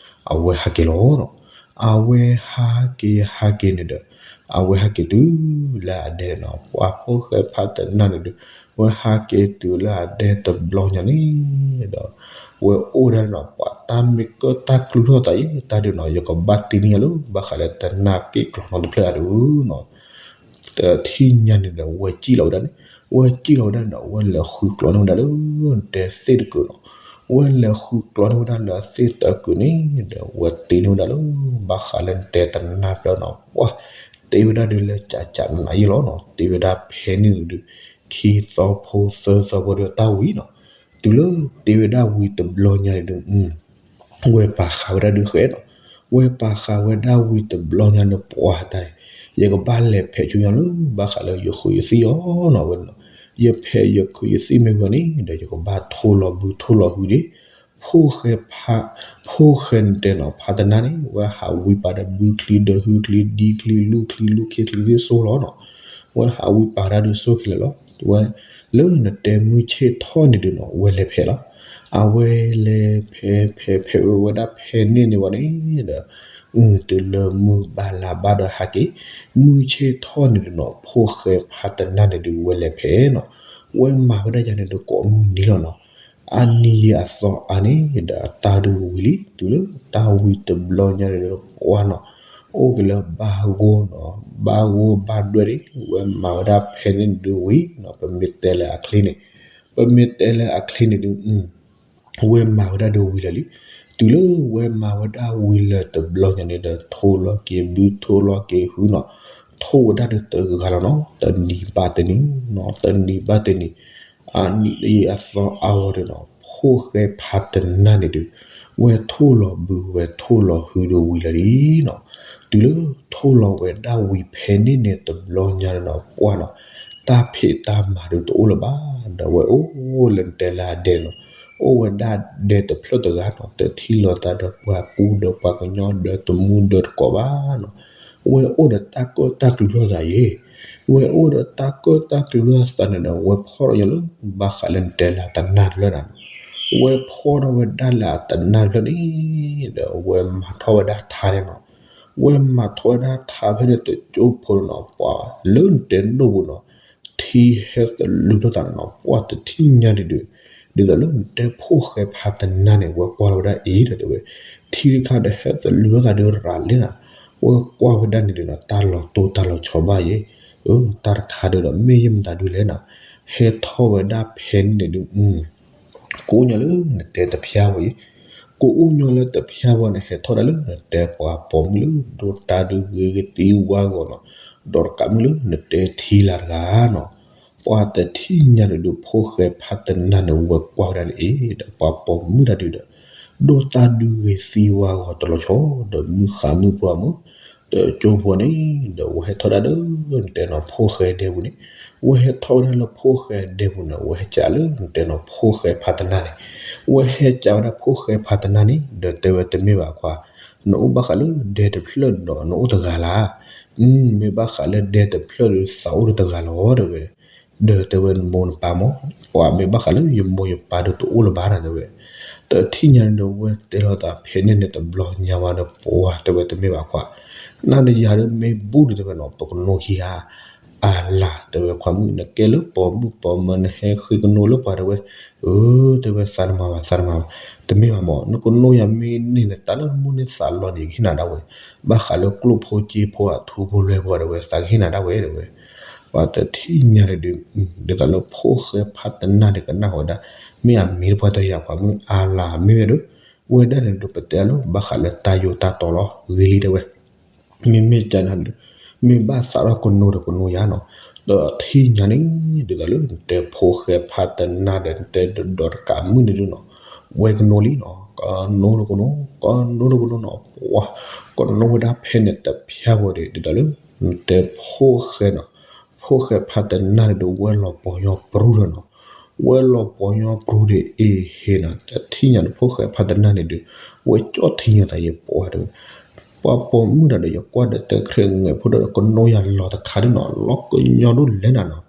အဝဲဟးက့ၤလီၤနီၤ. အဝဲဟးက့ၤဟးက့ၤန့ၣ်ဒီး အဝဲဟးက့ၤတုၤလၢအဒဲနီၤ ပှၤဖိၣ်ဃဲဖးတနၢ်န့ၣ်ဒီး ဝဲဟးက့ၤတုၤလၢအဒဲတဘျီညါန့ၣ်ဒီး ဝဲအိၣ်ဒၣ်နီၤ ပှၤတၢ်မ့ၢ်ကၢၣ်တၢ်ကျူထီၣ်သးအံၤ တၢ်ဒုးနီၤ ယကဘၣ်တ့န့ၢ်ယၤလၢ ဘၣ်ဃးလၢတနၢ်က့ၣ်ကျီနီတဖျၢၣ်အဒုးနီၤ တထံၣ်ညါန့ၣ်ဒီး ဝဲစံၣ်လီၤဝဲဒၣ်န့ၣ်, ဝဲစံၣ်လီၤဝဲဒၣ်န့ၣ်ဒီး ဝဲလဲၤဃုကျီန့ၢ်ဝဲဒၣ်လၢ နတဲသ့ၣ်တကုာ်နီၤ, ဝဲလဲၤဃုကျီန့ၢ်ဝဲဒၣ်လၢသ့ၣ်တကုာ်န့ၣ်ဒီး ဝဲတ့န့ၢ်ဝဲဒၣ်လၢ ဘၣ်ဃးလၢနတဲတနၢ်ဖျၢၣ်နီၤ ပှၤ တ့ဝဲဒၣ်ဒုးလၢကၠးကၠးနးယံာ်လီၤနီၤ, တ့ဝဲဒၣ်ဖဲန့ၣ်ဒုး ခံသီဖိသၢသီဖိဒီးတၢ်ဝံၤနီၤ, တုၤလၢတ့ဝဲဒၣ်ဝံၤတဘျီညါန့ၣ်ဒုး ဝဲပာ်ဃာ်ဝဲဒၣ်ဒုးဃဲနီၤ, ဝဲပာ်ဃာ်ဝဲဒၣ်ဝံၤတဘျီညါန့ၣ် ပှၤတၢ်အံၤ ယကဘၣ်လဲၤဖဲးဆူညါလၢ ဘၣ်ဃးလၢယဃုယသံၣ်အီၤနီၤ ဝဲန့ၣ်နီၤ, ယဖဲးယဃုယသံၣ်မ့ၢ်ဝံၤန့ၣ်ဒီး ယကဘၣ်ထိၣ်လီၤဘုထိၣ်လီၤဟုဒံး ဖိၣ်ဃဲဖး, ဖိၣ်ဃဲနတဲနီၤ ဖးတနၢ်န့ၣ် ဝဲဟးဝံပာ်ဒီးဘုချံဒီးဟုချံဒံချံလူၢ်ချံ လူၢ်ခ့ချံသ့ၣ်စိလီၤနီၤ, ဝဲဟးဝံပာ်တၢ်ဒုးစိခဲလၢာ်လီၤ, ဝဲ လၢနတဲမုၢ်ဆ့ၣ်ထီၣ်န့ၣ်ဒုးနီၤ ဝဲလဲၤဖဲးလီၤ, အဝဲလဲၤဖဲးဖဲးဖဲးဝဲဝဲဒၣ်ဖဲန့ၣ်န့ၣ်ဝဲန့ၣ်ဒီး တုၤလၢမုၢ်ဘၣ်လါဘၣ်ဒီးဟးက့ၤ, မုၢ်ဆ့ၣ်ထီၣ်န့ၣ်ဒုးနီၤ ဖိၣ်ဃဲဖးတနၢ်န့ၣ်ဒုး ဝဲလဲၤဖဲးနီၤ, ဝဲမၤဝဲဒၣ်ယၤန့ၣ်ဒီးကိးမုၢ်နံၤလီၤနီၤ, အနံၤယံာ်အသီအါန့ၣ်ဒီး အတၢ်ဒုးဝံၤလံ, တုၤလၢတၢ်ဝံၤတဘျီညါန့ၣ်ဒီး ပှၤနီၤ အိၣ်က့ၤလၢဘၣ်ဂိၢ်နီၤ, ဘၣ်ဂိၢ်ဘၣ်ဒွဲၣ်န့ၣ် ဝဲမၤဝဲဒၣ်ဖဲန့ၣ်ဒုးဝံၤနီၤ, ပမ့ၢ်တဲလၢအချ့န့ၣ်, ပမ့ၢ်တဲလၢအချ့န့ၣ်ဒုး ဝဲမၤဝဲဒၣ်ဒုးဝံၤလၢာ်လံ, တုၤလၢဝဲမၤဝဲဒၣ်ဝံၤလၢာ်တဘျီညါန့ၣ်ဒီး ထိၣ်လီၤက့ၤဘုထိၣ်လီၤက့ၤဟုနီၤ, ထိၣ်ဝဲဒၣ်ဒုးတဂၤလီၤနီၤ, တနံၤဘၣ်တနံၤနီၤ, တနံၤဘၣ်တနံၤ, အနံၤယံာ်အသီအါဝဲဒီးနီၤ, ဖိၣ်ဃဲဖးတနၢ်န့ၣ်ဒုး ဝဲထိၣ်လီၤဘုဝဲထိၣ်လီၤဟုဒုးဝံၤလၢာ်လံနီၤ, တုၤလၢထိၣ်လီၤဝဲဒၣ်ဝံၤဖဲန့ၣ်န့ၣ်တဘျီညါန့ၣ်နီၤ ပှၤနီၤ တၢ်ဖံးတၢ်မၤဒုးတအိၣ်လၢၤဘၣ်, ဒီးဝဲအိၣ်လၢနတဲလၢအဒဲနီၤ, အိၣ်ဝဲဒၣ်ဒဲတဖျၢၣ်တဂၤနီၤ, တထံၣ်လိာ်သးဒီးပှၤကူဒီးပှၤကညီဒီးတမူဒီးတကိးဘၣ်နီၤ, ဝဲအိၣ်ဒီးတၢ်ကၢၣ်တၢ်ကျူထီၣ်သးယဲ, ဝဲအိၣ်ဒီးတၢ်ကၢၣ်တၢ်ကျူထီၣ်သးန့ၣ်ဒီး ဝဲဖီၣ်ထီၣ်ညီလၢ ဘၣ်ဃးလၢနတဲလၢအတနၢ်တဖျၢၣ်န့ၣ်, ဝဲဖီၣ်ထီၣ်ဝဲဒၣ်လၢအတနၢ်တဖျၢၣ်န့ၣ်ဒီး ဝဲမၤထီၣ်ဝဲဒၣ်ထါန့ၣ်နီၤ, ဝဲမၤထီၣ်ဝဲဒၣ်ထါဖဲန့ၣ်တကၠိဖိန့ၣ်နီၤ, ပှၤလၢနတဲဒိၣ်ပူၤနီၤ, ထံဟဲသလူထီၣ်သးန့ၣ်နီၤ, ပှၤတထံၣ်ညါဒုးဒုး, ဒ်သိးလၢနတဲဖိၣ်ဃဲဖးတနၢ်န့ၣ် ဝဲကွၢ်လီၤဝဲဒၣ်အံၤဒီးတဲဝဲ, ထံတခါဒီးဟဲသလူထီၣ်သးဒုးရၤလံနီၤ, ဝဲကွၢ်ဝဲဒၣ်န့ၣ်ဒုးနီၤ တၢ်လီၤတိၢ်တၢ်လီၤဆီဘၣ်ယဲ, အၢ တၢ်တခါဒုးဒီး မ့ၢ်ယမတၤဒုးလဲၣ်နီၤ, ဟဲထီၣ်ဝဲဒၣ်ဖဲန့ၣ်ဒုး ကအိၣ်ညီလၢနတဲတဖျၢၣ်ဝဲအံၤ, ကအိၣ်ညီလၢတဖျၢၣ်ဝဲန့ၣ် ဟဲထီၣ်ဒၣ်လၢနတဲပှၤပိာ်မုၣ်လၢ ဒိၣ်တၢ်ဒုးဂ့ၤဂ့ၤသံဝါဂီၤနီၤ, ဒီးတကးမုၣ်လၢနတဲထံလာ်တဂၤနီၤ, ပှၤတထံၣ်ညါန့ၣ်ဒုး ဖိၣ်ဃဲဖးတနၢ်န့ၣ် ဝဲကွၢ်ဝဲဒၣ်န့ၣ်အံၤဒီး ပှၤပိာ်မုၣ်တၢ်ဒုးဒီး ဒိၣ်တၢ်ဒုးဂ့ၤသံဝါဂီၤတလီၤဆီ ဒီးမုၢ်ဃါမုၢ်ပှၢ်မုၢ် တကၠိဖိန့ၣ် ဒီးဝဲဟဲထီၣ်ဒၣ်လၢ နတဲနီၤ ဖိၣ်ဃဲဒဲပူၤန့ၣ်, ဝဲဟဲထီၣ်ဝဲဒၣ်လၢဖိၣ်ဃဲဒဲပူၤန့ၣ် ဝဲဟဲကးလၢ နတဲနီၤ ဖိၣ်ဃဲဖးတနၢ်န့ၣ်, ဝဲဟဲကးဝဲဒၣ်ဖိၣ်ဃဲဖးတနၢ်န့ၣ် ဒီးတဲဝဲတမ့ၢ်ဘၣ်ခွါ, နအိၣ်ဘၣ်ဃးလၢဒဲတဖျၢၣ်ဒီးနအိၣ်တဂၤလၢ်, မ့ၢ်ဘၣ်ဃးလၢဒဲတဖျၢၣ်ဒီးသးအိၣ်ဒီးတဂၤလီၤတဲဝဲ ဒီးတဲဝဲနမိၢ်နပၢ်မး, ပှၤမ့ၢ်ဘၣ်ဃးလၢယမိၢ်ယပၢ်ဒီးတအိၣ်လၢၤဘၣ်နၤတဲဝဲ, တထံၣ်ညါန့ၣ်ဒီး ဝဲတဲလီၤသးဖဲန့ၣ်န့ၣ်တဘျီညါဝဲဒီး ပှၤတဲဝဲတမ့ၢ်ဘၣ်ခွါ, နၤဒီးယၤဒီးမ့ၢ်ဘူၣ်ဒီးတဲဝဲနီၤ ပကနိခံဂၤ, အလၤ တဲဝဲခွါမုၣ် နကဲလၢပိာ်မုၣ်ပိာ်မၢၤ နဟဲဃ့ကနိလၢပှၤတဲဝဲ, အၢ တဲဝဲသးတမၤဘၣ် သးတမၤဘၣ်, တမ့ၢ်ဘၣ်မး နကနိယၤမ့ၢ်န့ၢ်န့ၣ် တၢ်လၢမူန့ၢ်သးလီန့ၣ် ကဟ့ၣ်နၤဒၣ်ဝဲ, ဘၣ်ဃးလၢကျိၣ်ဖိစ့ဖိအထူဖိလွဲဖိတဲဝဲ သးကဟ့ၣ်နၤဒၣ်ဝဲတဲဝဲ, ပှၤတထံၣ်ညါန့ၣ်ဒုး ဒ်သိးလၢဖိၣ်ဃဲဖးတနၢ်န့ၣ်ကနၣ်ဝဲဒၣ်, မ့ၢ်အမ့ၢ်တပှၢ်တယၤခွါမုၣ်အလၤမ့ၢ်ဝဲဒီး, ဝဲဒၣ်န့ၣ်ဒုးပတဲအလၢဘၣ်ဃးလၢတၢ်ယိာ်တၢ်တီလီၤ ဂ့ၤလံတဲဝဲ မ့မ့ၢ်ကနၤဒုး, မ့ၢ်ဘၣ်သးထီၣ်ကနိဒီးကနိယၤနီၤ, ဒီးထံၣ်ညါန့ၣ် ဒ်သိးလၢနတဲဖိၣ်ဃဲဖးတနၢ်ဒီး နတဲဒီးတကးမုၣ်န့ၣ်ဒုးနီၤ, ဝဲကနိလံနီၤ, ကနိဒီးကနိ, ကနိဒီးကနိနီၤ, ပှၤ, ကနိဝဲဒၣ်ဖဲန့ၣ်တဖျၢၣ်ဝဲဒီး ဒ်သိးလၢ နတဲဖိၣ်ဃဲနီၤ, ဖိၣ်ဃဲဖးတနၢ်န့ၣ်ဒုး ဝဲလီၤပှီၢ်ညီပြူဒီးနီၤ, ဝဲလီၤပှီၢ်ညီပြူဒီးအ့ဟ့နီၤ, တထံၣ်ညါန့ၣ် ဖိၣ်ဃဲဖးတနၢ်န့ၣ်ဒုး, ဝဲကၠီၣ်ထံညါသးယပှၤတဲဝဲ ပှၤပိာ်မုၣ်တဂၤဒီး ယကွၢ်ဒီးတၢ်ချ့ငဲၤဖိဒီး ကနိယၤလီၤတခါဒုးနီၤ, လီၤကညီဒိၣ်လဲၣ်နၤနီၤ,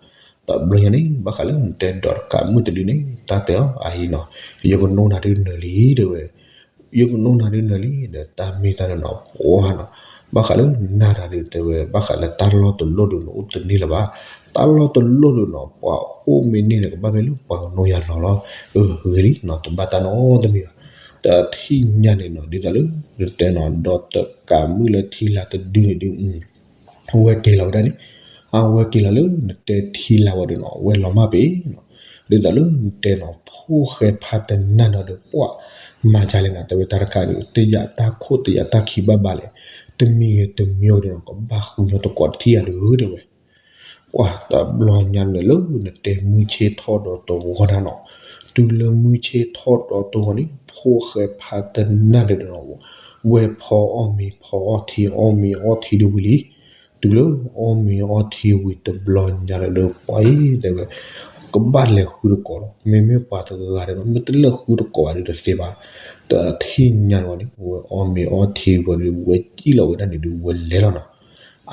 တဘျီညါန့ၣ် ဘၣ်ဃးလၢနတဲဒီးတကးမုၣ်တဒုန့ၣ် တၢ်တဲအီၤအအံၤနီၤ, ယကနိနၤဒုးနၢၤလံတဲဝဲ, ယကနိနၤဒုးနၢၤလံ, ဒီးတၢ်မ့ၢ်တၢ်နီၤ ပှၤနီၤ, ဘၣ်ဃးလၢနၤတၢ်ဒုးတဲဝဲ ဘၣ်ဃးလၢတၢ်လီၢ်တလီၢ်ဒုးနအိၣ်တန့ၢ်လၢၤဘၣ်, တၢ်လီၢ်တလီၢ်ဒုးနီၤ ပှၤအိၣ်မ့ၢ်န့ၢ်န့ၣ် ကဘၣ်မ့ၢ်လၢပှၤကနိယၤလီၤလီၤ, အဂ့ၤလံနီၤ တဘၣ်တၢ်နီတမံၤဘၣ်, တထံၣ်ညါန့ၣ်နီၤ ဒ်သိးလၢ နတဲနီၤ ဒီးတကးမုၣ်လၢထံလာ်တဒုန့ၣ်ဒုး အဝဲက့ၤလီၤဝဲဒၣ်န့ၣ်, အဝဲက့ၤလီၤလၢနတဲထံလာ်ဝဲဒုးနီၤ အဝဲလီၤမၢ်ပ့ၤနီၤ, ဒ်သိးလၢနတဲနီၤ ဖိၣ်ဃဲဖးတနၢ်နီၤဒီး ပှၤမၤဒ်လဲၣ်နီၤ တဲဝဲတၢ်တခါဒုး တယာ်တၢ်ခိၣ်တယာ်တၢ်ခံဘၣ်ဘၣ်လဲၣ်, တမံၤဂ့ၤတမံၤဂ့ၤဒီးနီၤ ကဘၣ်ဃုညီတကိးတထံၣ်ယၤဒုးတဲဝဲ ပှၤတဘျီညါန့ၣ်လၢနတဲမုၢ်ဆ့ၣ်ထီၣ်ဒီးတဝီဒၣ်နီၤ, တုၤလၢမုၢ်ဆ့ၣ်ထီၣ်ဒီးတဝီန့ၣ် ဖိၣ်ဃဲဖးတနၢ်န့ၣ်ဒီးနီၤ, ဝဲဖီအီၣ်မ့ၤဖီအီၣ်ထံ အီၣ်မ့ၤအီထံဒုးဝံၤလံ, တုၤလၢအီၣ်မ့ၤအီထံဝံၤတဘျီညါန့ၣ်ဒီး ပှၤအံၤတဲဝဲ ကဘၣ်လဲၤဃုတကိးလီၤ, မ့မ့ၢ်ပှၤတဂၤဒီး မ့ၢ်တလဲၤဃုတကိးဘၣ်ဒုးတသ့ဘၣ်, တထံၣ်ညါန့ၣ်ဝဲန့ၣ် ဝဲအီၣ်မ့ၤအီထံဝံၤဒီး ဝဲစံၣ်လီၤဝဲဒၣ်န့ၣ်ဒုး ဝဲလဲၤလီၤနီၤ,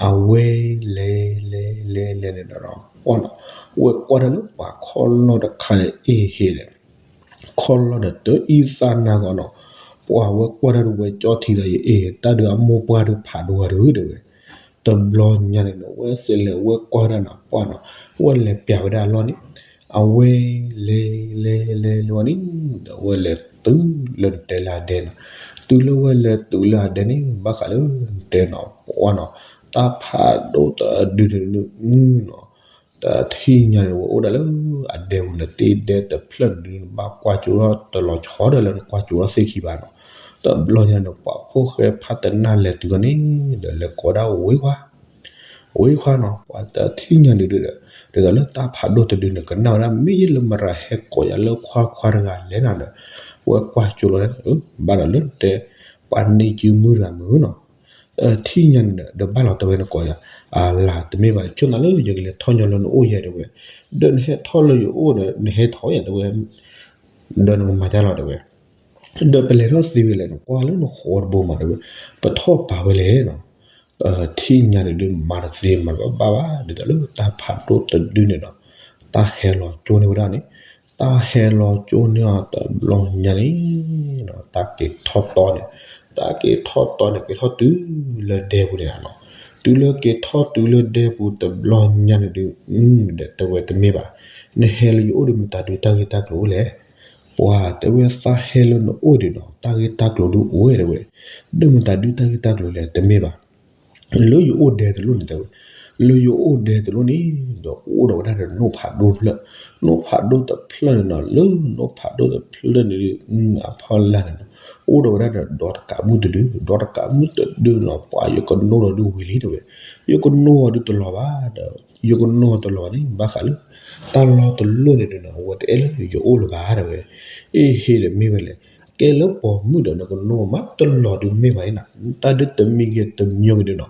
အဝဲလဲၤလဲၤလဲၤလဲၤန့ၣ်ဒီး ပှၤနီၤ, ဝဲကွၢ်တၢ်လၢပှၤခီၣ်လီၢ်တခါန့ၣ် အ့ဟ့ဒီး ခီၣ်လီၢ်ဒီးတအံသၣ်နါဂီၤနီၤ, ပှၤဝဲကွၢ်တၢ်ဒုးဝဲကၠီၣ်ထံသးယအ့ တၢ်ဒုးအမိၢ်ပှၢ်ဒုးဖးဒိၣ်ဂၤဒုးတဲဝဲ, တဘျီညါန့ၣ်ဒီး ဝဲစဲးလဲၤဝဲကွၢ်ဝဲဒၣ်နီၤ ပှၤနီၤ, ဝဲလဲၤပျးဝဲဒၣ်အလီၢ်န့ၣ်, အဝဲလဲၤလဲၤလဲၤလဲၤဝဲန့ၣ်ဒီး ဝဲလဲၤတုၤလၢနတဲလၢအဒဲနီၤ, တုၤလၢဝဲလဲၤတုၤလၢအဒဲန့ၣ် ဘၣ်ဃးလၢနတဲနီၤ ပှၤနီၤ, တၢ်ဖးဒိၣ်တဒုန့ၣ်ဒုးနီၤ တထံၣ်ညါန့ၣ် ဝဲအိၣ်ဒၣ်လၢအဒဲပူၤန့ၣ် တ့ဒဲတဖျၢၣ်န့ၣ်ဒုး နဘၣ်ကွၢ်ကၠိထီၣ်တလီၤဆီဒီးလၢနကွၢ်ကၠိထီၣ်သ့ၣ်ခံဘၣ်နီၤ, တဘျီညါန့ၣ် ပှၤဖိၣ်ဃဲဖးတနၢ်လဲၤတုၤဝဲန့ၣ် ဒီးလဲၤကိးဒၣ်ဝ့ခွါ, ဝ့ခွါနီၤ ပှၤတထံၣ်ညါန့ၣ်ဒုးဒီး ဒ်သိးလၢတၢ်ဖးဒိၣ်တဒုန့ၣ် ကနၣ်ဝဲဒၣ် မ့ၢ်ယလၢမရၤဟဲကိးယၤလၢခွါခွါတဂၤလဲၣ်နၤဒီး ဝဲကွၢ်ကၠိလီၤန့ၣ် ဘၣ်ဒီးလၢနတဲ ပှၤန့ၢ်စုမုၢ်တဂၤမုၢ်နီၤ ထံၣ်ညါန့ၣ်ဒီး ဘၣ်လီၤတဲဝဲနကိးယၤ, အလၤတမ့ၢ်ဘၣ် ဆိၣ်နၤလၢယကလဲၤထီၣ်ညီလၢနအိၣ်ယဲတဲဝဲ, ဒီးနဟဲထီၣ်လၢယအိၣ်ဒီး နဟဲထီၣ်ယဲတဲဝဲ, ဒီးနကမၤတၢ်လီၤတဲဝဲ, ဒီးပလဲၤထီၣ်သ့ဝဲလဲၣ် နကွၢ်လၢနဃီတဘိမးတဲဝဲ, ပထီၣ်ပာ်ဝဲလဲၣ်နီၤ, ထံၣ်ညါန့ၣ်ဒုး မၤတသ့မၤတဘၣ်ဘၣ် ဒ်သိးလၢတၢ်ဖးဒိၣ်တဒုန့ၣ်ဒီး တၢ်ဟဲလီၤကၠိန့ၢ်ဝဲဒၣ်န့ၣ်, တၢ်ဟဲလီၤကၠိန့ၢ်အီၤတဘျီညါန့ၣ် တၢ်က့ၤထီၣ်တီန့ၣ်, တၢ်က့ၤထီၣ်တီန့ၣ် က့ၤထီၣ်တုၤလၢဒဲပူၤန့ၣ်နီၤ, တုၤလၢက့ၤထီၣ်တုၤလၢဒဲပူၤတဘျီညါန့ၣ်ဒုး ဒီးတဲဝဲတမ့ၢ်ဘၣ်, နဟဲလၢယအိၣ်ဒီးမတၤဒုးတၢ်ဂ့ၢ်တၢ်ကျိၤအိၣ်လဲၣ်, ပှၤတဲဝဲသးဟဲလၢနအိၣ်ဒီးနီၤ တၢ်ဂ့ၢ်တၢ်ကျိၤဒုးအိၣ်ဝဲတဲဝဲ, ဒီးမတၤဒုးတၢ်ဂ့ၢ်တၢ်ကျိၤလဲၣ် တမ့ၢ်ဘၣ် လၢယအိၣ်ဒဲတလိၣ်န့ၣ်တဲဝဲ, လၢယအိၣ်ဒဲတလိၣ်န့ၣ် ဒီးအိၣ်ဒီးဝဲဒၣ်ဒီးနိၣ်ဖးဒိၣ်တဖျၢၣ်, နိၣ်ဖးဒိၣ်တဖျၢၣ်န့ၣ်နီၤ လၢနိၣ်ဖးဒိၣ်တဖျၢၣ်န့ၣ်ဒုး အဖီလာ်န့ၣ်နီၤ အိၣ်ဒီးဝဲဒၣ်ဒီးဒီတကးမုၣ်တဒု, ဒီတကးမုၣ်တဒုနီၤ ပှၤယကနိဒီးဒုးဝံၤလံတဲဝဲ, ယကနိအီၤဒုးတလီၤဘၣ်ဒီး ယကနိအီၤတလီၤဘၣ်န့ၣ် ဘၣ်ဃးလၢ တၢ်လီၢ်တလိၣ်န့ၣ်ဒုးနီၤ အဝဲတအဲၣ်လၢယအိၣ်လၢၤဘၣ်တဲဝဲ, အ့ဟ့ဒီးမ့ၢ်ဝဲလဲၣ် ကဲလၢပိာ်မုၣ်ဒီးနကနိမးတလီၤဒုးမ့ၢ်ဘၣ်န့ၣ်နီၤ, တၢ်ဒုးတမံၤဂ့ၤတမံၤဂ့ၤဒုးနီၤ,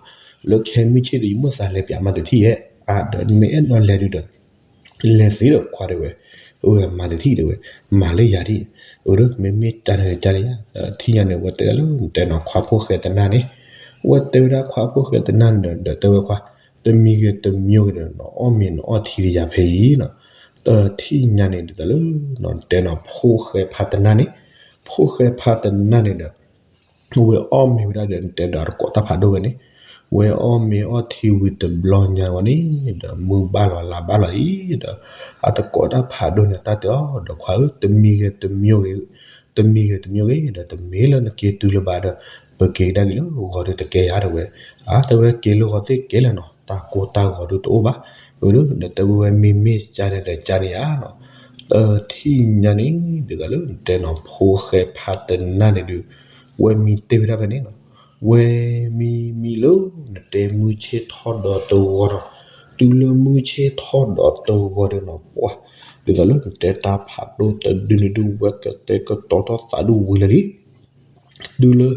လၢခဲမုၢ်ဆ့ၣ်ဒီး ယမိၣ်သးလဲၤပျးမၤတထံၣ်ယဲၢ်, အါဒီးမ့ၢ်အဲၣ်ဒိးလဲၤဒုးဒီး လဲၤသ့ဒီးခွါတဲဝဲ, အဝဲမၤတထံၣ်တဲဝဲ, မၤလၢယၤဒၣ်, အၢ မ့မ့ၢ်ကန့ၣ်ကန့ၣ်ယါ, ထံၣ်ညါန့ၣ် ဝဲတဲဒၣ်လၢနတဲနီၤခွါဖိၣ်ဃဲတနၢ်န့ၣ်, ဝဲတဲဝဲဒၣ်ခွါဖိၣ်ဃဲတနၢ်န့ၣ်ဒီး တဲဝဲခွါ, တမံၤဂ့ၤတမံၤဂ့ၤဒီး နအီၣ်မ့ၤနအီထံဒီးယၤဖဲအံၤနီၤ, တထံၣ်ညါန့ၣ်ဒ်သိးလၢ နတဲနီၤဖိၣ်ဃဲဖးတနၢ်န့ၣ်, ဖိၣ်ဃဲဖးတနၢ်န့ၣ်ဒီး ဝဲအီၣ်မ့ၤဝဲဒၣ်ဒီး နတဲဒီးတကိးတၢ်ဖးဒိၣ်ဝဲန့ၣ်, ဝဲအီၣ်မ့ၤအီထံဝံၤတဘျီညါဝဲန့ၣ်ဒီး မုၢ်ဘၣ်လီၤလါဘၣ်လီၤအံၤဒီး အတကိးတၢ်ဖးဒိၣ်န့ၣ် တၢ်တဲအီၤဒီး ခွါဧၢ, တမံၤဂ့ၤတမံၤဂ့ၤ, တမံၤဂ့ၤတမံၤဂ့ၤဒီး တမ့ၢ်လၢနက့ၤတုၤလၢၤဘၣ်ဒီး ပက့ၤကဒါက့ၤလၢဂီၤဒီးတကဲယၤ တဲဝဲ. အါ တဲဝဲ က့ၤလၢဂီၤသ့ၣ်ကဲလၢာ်နီၤ, တၢ်ကိၢ်တၢ်ဂီၤဒုးတအိၣ်ဘၣ်. အၢ ဒီးတဲဝဲ မ့မ့ၢ်ကန့ၣ်ဒီးကန့ၣ်ဧါနီၤ. တထံၣ်ညါန့ၣ် ဒ်သိးလၢနတဲနီၤ ဖိၣ်ဃဲဖးတနၢ်န့ၣ်ဒုး ဝဲမံတ့ၢ်ဝဲဒၣ်ဖဲန့ၣ်နီၤ. ဝဲမံမံလၢ နတဲမုၢ်ဆ့ၣ်ထီၣ်ဒီးတဂီၤနီၤ, တုၤလၢမုၢ်ဆ့ၣ်ထီၣ်ဒီးတဂီၤဒီးနီၤ ပှၤ ဒ်သိးလၢနတဲတၢ်ဖးဒိၣ်တဒုန့ၣ်ဒုး ဝဲကတဲာ်ကတီၤထီၣ်သးဒုးဝံၤလၢာ်လံ တုၤလၢ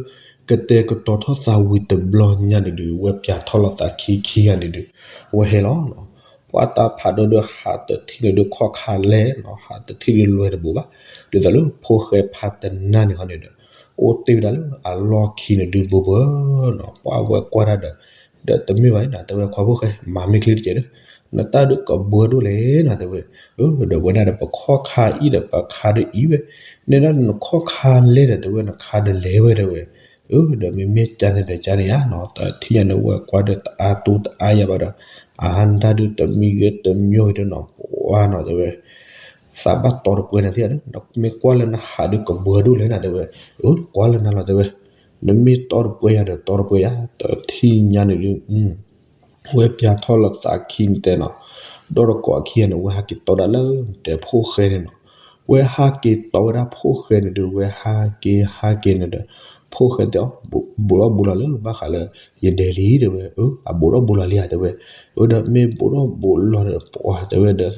ကတဲာ်ကတီၤထီၣ်သးဝံၤတဘျီညါန့ၣ်ဒုး ဝဲပၠးထီၣ်လီၤသးခံခံဂၤန့ၣ်ဒုး ဝဲဟဲလီၤနီၤ. ပှၤတၢ်ဖးဒိၣ်ဒုးဟးတထံၣ်န့ၣ်ဒုး ခီၣ်ခါလဲၣ်နီၤ, ဟးတထံၣ်ဒုးလွဲတဘူးဘၣ်. ဒ်သိးလၢဖိၣ်ဃဲဖးတနၢ်န့ၣ်ဟီန့ၣ်ဒီး အိၣ်တ့ၢ်ဝဲဒၣ်လၢအလီၢ်ခံန့ၣ်ဒုး ဘၢဘၢနီၤ. ပှၤဝဲကွၢ်တၢ်ဒီး ဒီးတမ့ၢ်ဘၣ်နီၤ, တဲဝဲ ခွါဖိၣ်ဃဲ မၤမ့ၢ်ချ့တကဲးဒီး နတၢ်ဒုးကဘှၢဒိၣ်လဲၣ်နီၤ တဲဝဲ. အၢ ဒီးဝဲဒၣ်ဒီး ပခီၣ်ခါအံၤဒီး ပခါဒုးအံၤဝဲ, နဲဒၣ်နခီၣ်ခါလဲၣ်ဒီး တဲဝဲ နခါဒုးလဲၤဝဲ တဲဝဲ. အၢ ဒီးမ့မ့ၢ်ကန့ၣ်ဒီးကန့ၣ်ဧါနီၤ. တထံၣ်ညါန့ၣ် ဝဲကွၢ်ဒီးတအါတိတအါယၤဘၣ်ဒီး အါဒၣ်ဒုးတမံၤဂ့ၤတမံၤဂ့ၤဒီးနီၤ ပှၤနီၤ တဲဝဲ သးဘၣ်တီတပှဲၤနၤသ့ဧါဒီး နမ့ၢ်ကွၢ်လၢနဟးဒုးကဘှၢဒိၣ်လဲၣ်နီၤ တဲဝဲ. အၢ ကွၢ်လၢနၤလီၤ တဲဝဲ, နမ့ၢ်တီတပှဲၤယၤဒီး တီတပှဲၤယၤ. တထံၣ်ညါန့ၣ်ဒုး ဝဲပၠးထီၣ်လီၤသးခံန့ၣ်တဲနီၤ, ဒီတကိးခံဂၤန့ၣ် ဝဲဟးက့ၤတီဒၣ်လၢနတဲဖိၣ်ဃဲန့ၣ်နီၤ. ဝဲဟးက့ၤတီဝဲဒၣ်ဖိၣ်ဃဲန့ၣ်ဒုး ဝဲဟးက့ၤဟးက့ၤန့ၣ်ဒီး ဖိၣ်ဃဲတဲအီၤ ဘူးထီၣ်ဘူးလီၤလၢဘၣ်ဃးလၢ ယဒဲးလံ တဲဝဲ. အၢ အဘူးထီၣ်ဘူးလီၤလံဧါ တဲဝဲ. အၢ ဒီးမ့ၢ်ဘူးထီၣ်ဘူးလီၤဒီး ပှၤတဲဝဲဒီး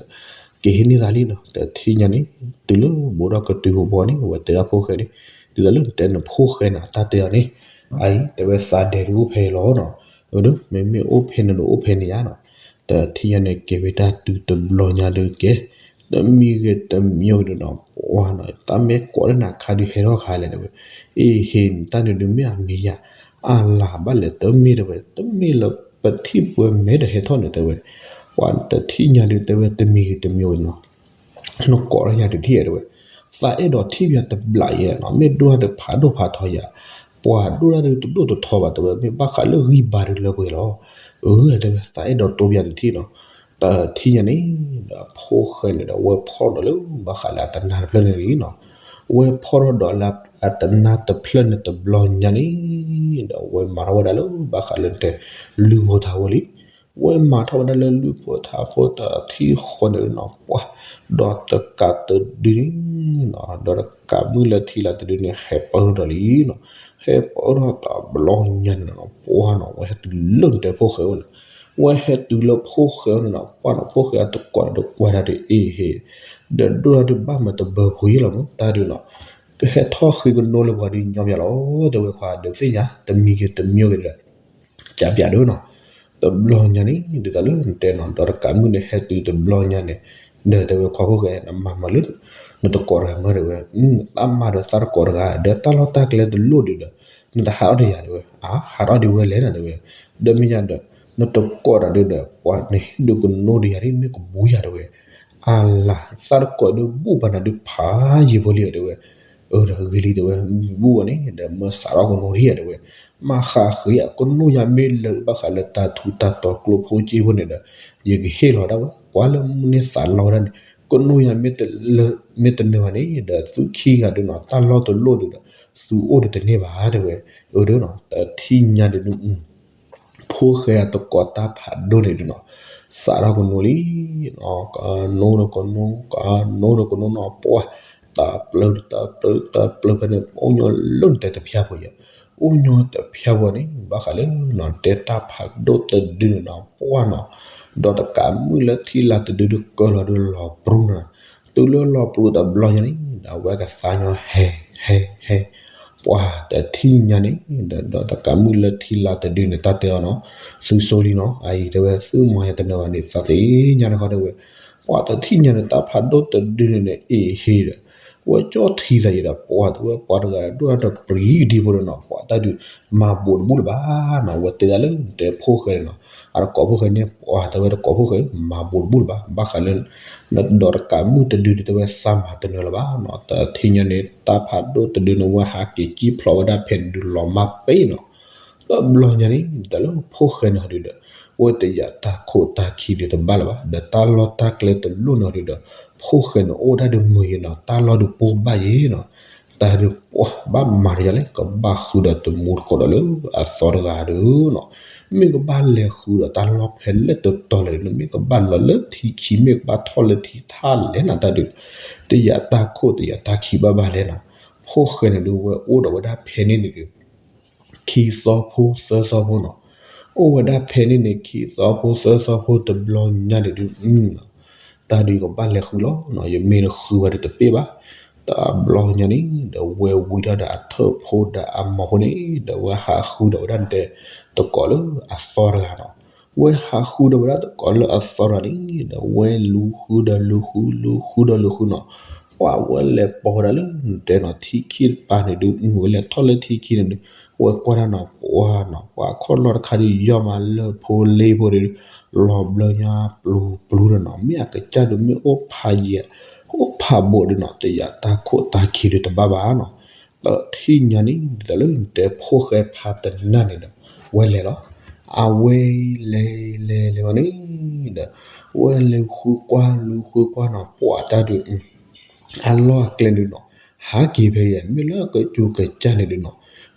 ကဟ့ၣ်န့ၢ်သးလံနီၤ. တထံၣ်ညါန့ၣ် တုၤလၢဘူးထီၣ်ကတုၤဘီဘီန့ၣ် အဝဲတဲဒၣ်ဖိၣ်ဃဲန့ၣ် ဒ်သိးလၢနတဲနဖိၣ်ဃဲန့ၣ် အတၢ်တဲအီၤန့ၣ် အအံၤ တဲဝဲ သးဒဲးဒုးအိၣ်ဖဲအံၤလီၤနီၤ. အၢ ဒီးမ့မ့ၢ်အိၣ်ဖဲန့ၣ်ဒီးအိၣ်ဖဲန့ၣ်ဧါနီၤ. တထံၣ်ညါန့ၣ် ကဲဝဲတၢ်တုၤတဘျီညါဒုးကဲ တမံၤဂ့ၤတမံၤဂ့ၤဒီးနီၤ ပှၤနီၤ တၢ်မ့ၢ်ကိးလၢနၤခါဒုးဟဲထီၣ်ခါလဲၣ် တဲဝဲ. အ့ဟ့ နတၢ်န့ၣ်ဒုးမ့ၢ်အမံၤယၤ အလၤဘၣ်လဲၣ် တမ့ၢ် တဲဝဲ တမ့ၢ်လၢပထံၣ်ပှဲၤမဲာ်ဒီးဟဲထီၣ်န့ၣ် တဲဝဲ. ပှၤတထံၣ်ညါဒုး တဲဝဲ တမံၤဂ့ၤတမံၤဂ့ၤနီၤ နကိးလၢယၤတထံၣ်ဧါ တဲဝဲ. သးအဲၣ်ဒိးထံၣ်ပယၤတဘျီယဲနီၤ, မ့ၢ်ဒိၣ်တၢ်ဒီးဖးဒိၣ်ဖးထီယၤ, ပှၤဒိၣ်တၢ်ဒုးတဒိၣ်တထီဘၣ် တဲဝဲ, မ့ၢ်ဘၣ်ဃးလၢဂံၢ်ဘါဒုးလၢပှဲၤလီၤ. အၢ တဲဝဲ သးအဲၣ်ဒိးတိပယၤတထံၣ်နီၤ. တထံၣ်ညါန့ၣ်ဒီး ဖိၣ်ဃဲန့ၣ်ဒီး ဝဲဖီၣ်ဒီးလၢဘၣ်ဃးလၢအတနါတဖျၢၣ်န့ၣ်လံနီၤ. ဝဲဖီၣ်ထီၣ်ဒီးလၢအတနါတဖျၢၣ်န့ၣ်တဘျီညါန့ၣ်ဒီး ဝဲမၤထီၣ်ဝဲဒၣ်လၢဘၣ်ဃးလၢတဲ လုၢ်ဖိထါဖိလံ. ဝဲမၤထီၣ်ဝဲဒၣ်လၢလုၢ်ဖိထါဖိတထံၣ်ဃီန့ၣ်နီၤ ပှၤ ဒီးတကးတဒုန့ၣ်နီၤ, ဒီးတကးမုၢ်လၢထံလၢတဒုန့ၣ် ဟဲပၢၢ်ထီၣ်ဒီးလံနီၤ. ဟဲပၢၢ်ထီၣ်တဘျီညါန့ၣ်နီၤ ပှၤနီၤ ဝဲဟဲတုၤလၢနတဲဖိၣ်ဃဲအိၣ်န့ၣ်, ဝဲဟဲတုၤလၢဖိၣ်ဃဲအိၣ်န့ၣ်နီၤ ပှၤနီၤ ဖိၣ်ဃဲအတကိးဒီးကွၢ်တၢ်ဒုး အ့ဟ့ ဒီးဒိၣ်တၢ်ဒုးဘၣ်မၤတဘၢဖိယဲလီၤမး တၢ်ဒုးနီၤ ကဟဲထီၣ်ဃ့ကနိလၢပှၤဒုးညီပယၤလီၤ တဲဝဲခွါ ဒီးသ့ၣ်ညါ တမံၤဂ့ၤတမံၤဂ့ၤဒီး ကးပယၤဒုးနီၤ. တဘျီညါန့ၣ် ဒ်သိးလၢနတဲနီၤ ဒီးတကးမုၢ်န့ၣ်ဟဲတုၤတဘျီညါန့ၣ် ဒီးတဲဝဲခွါဖိၣ်ဃဲ နမၤမၤလၢ နတကိးတဂၤမ့ၢ်တဲဝဲ, နသးမၤဒီးသးတကိးတဂၤ ဒီးတၢ်လီၢ်တၢ်ကျဲတလိၣ်ဒုးဒီး နတဟးထီၣ်ဒီးယၤတဲဝဲ, အါ ဟးထီၣ်ဒံးဝဲလဲၣ်နၤတဲဝဲ, ဒီးမ့ၢ်ယၤဒီး နတကိးတၢ်ဒုးဒီး ပှၤနဟ့ၣ်ဒုးကနိဒုးယၤဒ်မ့ၢ်ကဘူယၤတဲဝဲ, အလၤ သးတကိးဒုးဘူၣ်ဘၣ်နၤဒုးဖးယံာ်ဖိလံတဲဝဲ, အၢ ဒီးဂ့ၤလံတဲဝဲ မ့ၢ်ဘူၣ်ဝဲန့ၣ် ဒီးမၢစးထီၣ်ကနိဒံးယၤတဲဝဲ, မၤဃးဃ့ယၤ ကနိယၤမ့ၢ်လၢာ်ဘၣ်ဃးလၢတၢ်ထူတၢ်တီၤကျိဖိက့ဖိန့ၣ်ဒီး ယကဟ့ၣ်လီၤဒၣ်ဝဲ ကွၢ်လၢမုၢ်န့ၢ်သးလီဝဲဒၣ်န့ၣ် ကနိယၤမ့ၢ်တနၢၤဘၣ်န့ၣ် ဒီးသုခံဂၤဒုးနီၤ တၢ်လီၢ်တလိၣ်ဒုးဒီး သုအိၣ်ဒုးတန့ၢ်ဘၣ်တဲဝဲ, အၢ ဒီးနီၤ တထံၣ်ညါဒုး ဖိၣ်ဃဲအတကိးတၢ်ဖးဒိၣ်န့ၣ်ဒုးနီၤ စးထီၣ်ကနိလံ, ကနိဒီးကနိ ကနိဒီးကနိနီၤ ပှၤ တၢ်ပျၢၤတၢ်ပျၢၤ တၢ်ပျၢၤဖဲန့ၣ် အိၣ်ညီလၢနတဲတဖျၢၣ်ဖိယဲ, အိၣ်ညီတဖျၢၣ်ဖိန့ၣ် ဘၣ်ဃးလၢနီၤ တဲတၢ်ဖးဒိၣ်တဒုန့ၣ်နီၤ ပှၤနီၤ, ဒီးတကးမုၢ်လၢထံလါတဒုဒုးကၢလီၤဒုးလီၤပြူၤနီၤ, တုၤလၢလီၤပြူၤတဘျီညါန့ၣ် ဒီးအဝဲကသါညီဟဲ ဟဲ ဟဲ ပှၤတထံၣ်ညါန့ၣ် ဒီးတကးမုၢ်လၢထံလါတဒုန့ၣ် တၢ်တဲအီၤနီၤ, သုဆိလံနီၤ အအံၤတဲဝဲ သုမၤယၤတနၢၤဘၣ်န့ၣ် သးသ့ၣ်ညါတခီတဲဝဲ, ပှၤတထံၣ်ညါန့ၣ် တၢ်ဖးဒိၣ်တဒုန့ၣ်န့ၣ် အ့ဟ့ဒီး ဝဲကၠီထံသးယံာ်ဒီး ပှၤတဲဝဲ ပှၤတဂၤဒီး ဒိၣ်တၢ်တပျံၤဒံဖိဒီးနီၤ ပှၤတၢ်ဒုး မၤဘူးတဘူးလၢၤဘၣ်နီၤ, ဝဲတဲဒၣ်လၢတဲဖိၣ်ဃဲန့ၣ်နီၤ, အတကိးဖိၣ်ဃဲန့ၣ် ပှၤတဲဝဲတကိးဖိၣ်ဃဲ မၤဘူးတဘူးလၢၤဘၣ်, ဘၣ်ဃးလၢ ဒီးတကးမုၢ်တဒုန့ၣ် တဲဝဲသးမၤတနၢၤလၢၤဘၣ်နီၤ, တထံၣ်ညါန့ၣ် တၢ်ဖးဒိၣ်တဒုန့ၣ် ဝဲဟးက့ၤကံၣ်ဖျိးဝဲဒၣ်ဖဲန့ၣ်ဒုးလီၤမၢ်ပ့ၤနီၤ, တဘျီညါန့ၣ် ဒ်သိးလၢဖိၣ်ဃဲန့ၣ်ဟီဒုဒီး ဝဲတယာ်တၢ်ခိၣ်တၢ်ခံဒုးတဘၣ်လၢၤဘၣ်, ဒီးတၢ်လီၢ်တၢ်ကျဲတလိၣ်န့ၣ်ဟီဒုဒီး ဖိၣ်ဃဲန့ၣ်အိၣ်ဒၣ်ဒုးမုာ်ယံၤနီၤ, တၢ်လီၢ်ဒုးပိၢ်ဘၣ်ယံၤနီၤ. တၢ်ဒုးပှၤဘၣ်မၤတယၤလဲၣ်, ကဘၣ်ဃုဒီးတမူတကိးဒီးလၢအသီတဂၤဒုးနီၤ, မ့ၢ်ကဘၣ်လဲၤဃုဒီးတၢ်လီၢ်ဖဲလဲၣ်တတီၤလဲၣ်ဒုး, မ့ၢ်ကဘၣ်လီၤလၢထံခံ မ့ၢ်ကဘၣ်ထီၣ်လၢထံထါလဲၣ်နီၤ, တၢ်ဒုး တယာ်တၢ်ခိၣ်တယာ်တၢ်ခံဘၣ်ဘၣ်လဲၣ်နီၤ. ဖိၣ်ဃဲန့ၣ်ဒုး ဝဲအိၣ်ဒီးဝဲဒၣ်ဖဲန့ၣ်န့ၣ်ဒုး ခံသီဖိသၢသီဖိနီၤ, အိၣ်ဝဲဒၣ်ဖဲန့ၣ်န့ၣ် ခံသီဖိသၢသီဖိတဘျီညါန့ၣ်ဒုး တၢ်ဒုးကဘၣ်လဲၤဃုလီၤနီၤ, ယမ့ၢ်တဃုဘၣ်ဒုးတပ့ၢ်ဘၣ်. တဘျီညါန့ၣ် ဒီးဝဲဝံထီၣ်ဒီးအထၢၣ်ဖိဒီးအမီၤဖိန့ၣ် ဒီးဝဲဟးဃုဒီးဝဲဒၣ်တဲ တကိးလၢအသီတဂၤနီၤ. ဝဲဟးဃုဒီးဝဲဒၣ်တကိးလၢအသီတဂၤန့ၣ် ဒီးဝဲလူၤဃုဒီးလူၤဃု လူၤဃုဒီးလူၤဃုနီၤ, ပှၤဝဲလဲၤပိာ်ဝဲဒၣ်လၢတဲနီၤ ထံခံတပၤန့ၣ်ဒုး ဝဲလဲၤထီၣ်လၢထံခံန့ၣ်ဒုး ဝဲကွၢ်တၢ်နီၤ ပှၤနီၤ ပှၤခီၣ်လီၢ်တခါဒုး ယီၢ်မးလၢဖိလ့ဖိန့ၣ်ဒုး လီၤဘျၢညါပျူၤပျူၤဒီးနီၤ, မ့ၢ်အကစၢ်ဒုး မ့ၢ်အိၣ်ဖးယံၤ အိၣ်ဖးဘိးဒုးနီၤ, တယာ်တၢ်ခိၣ်တၢ်ခံဒုးတဘၣ်ဘၣ်နီၤ. တထံၣ်ညါန့ၣ် ဒ်သိးလၢတဲဖိၣ်ဃဲဖးတနၢ်န့ၣ်ဒီး ဝဲလဲၤလီၤ. အဝဲလဲၤလဲၤလဲၤဝဲန့ၣ်ဒီး ဝဲလဲၤဃုကွၢ်လူၤဃုကွၢ်နီၤ ပှၤတၢ်ဒုး အလီၢ်အကျဲဒုးနီၤ, ဟးက့ၤဖဲအံၤ မ့ၢ်လၢကစူၤကစၢ်န့ၣ်ဒုးနီၤ,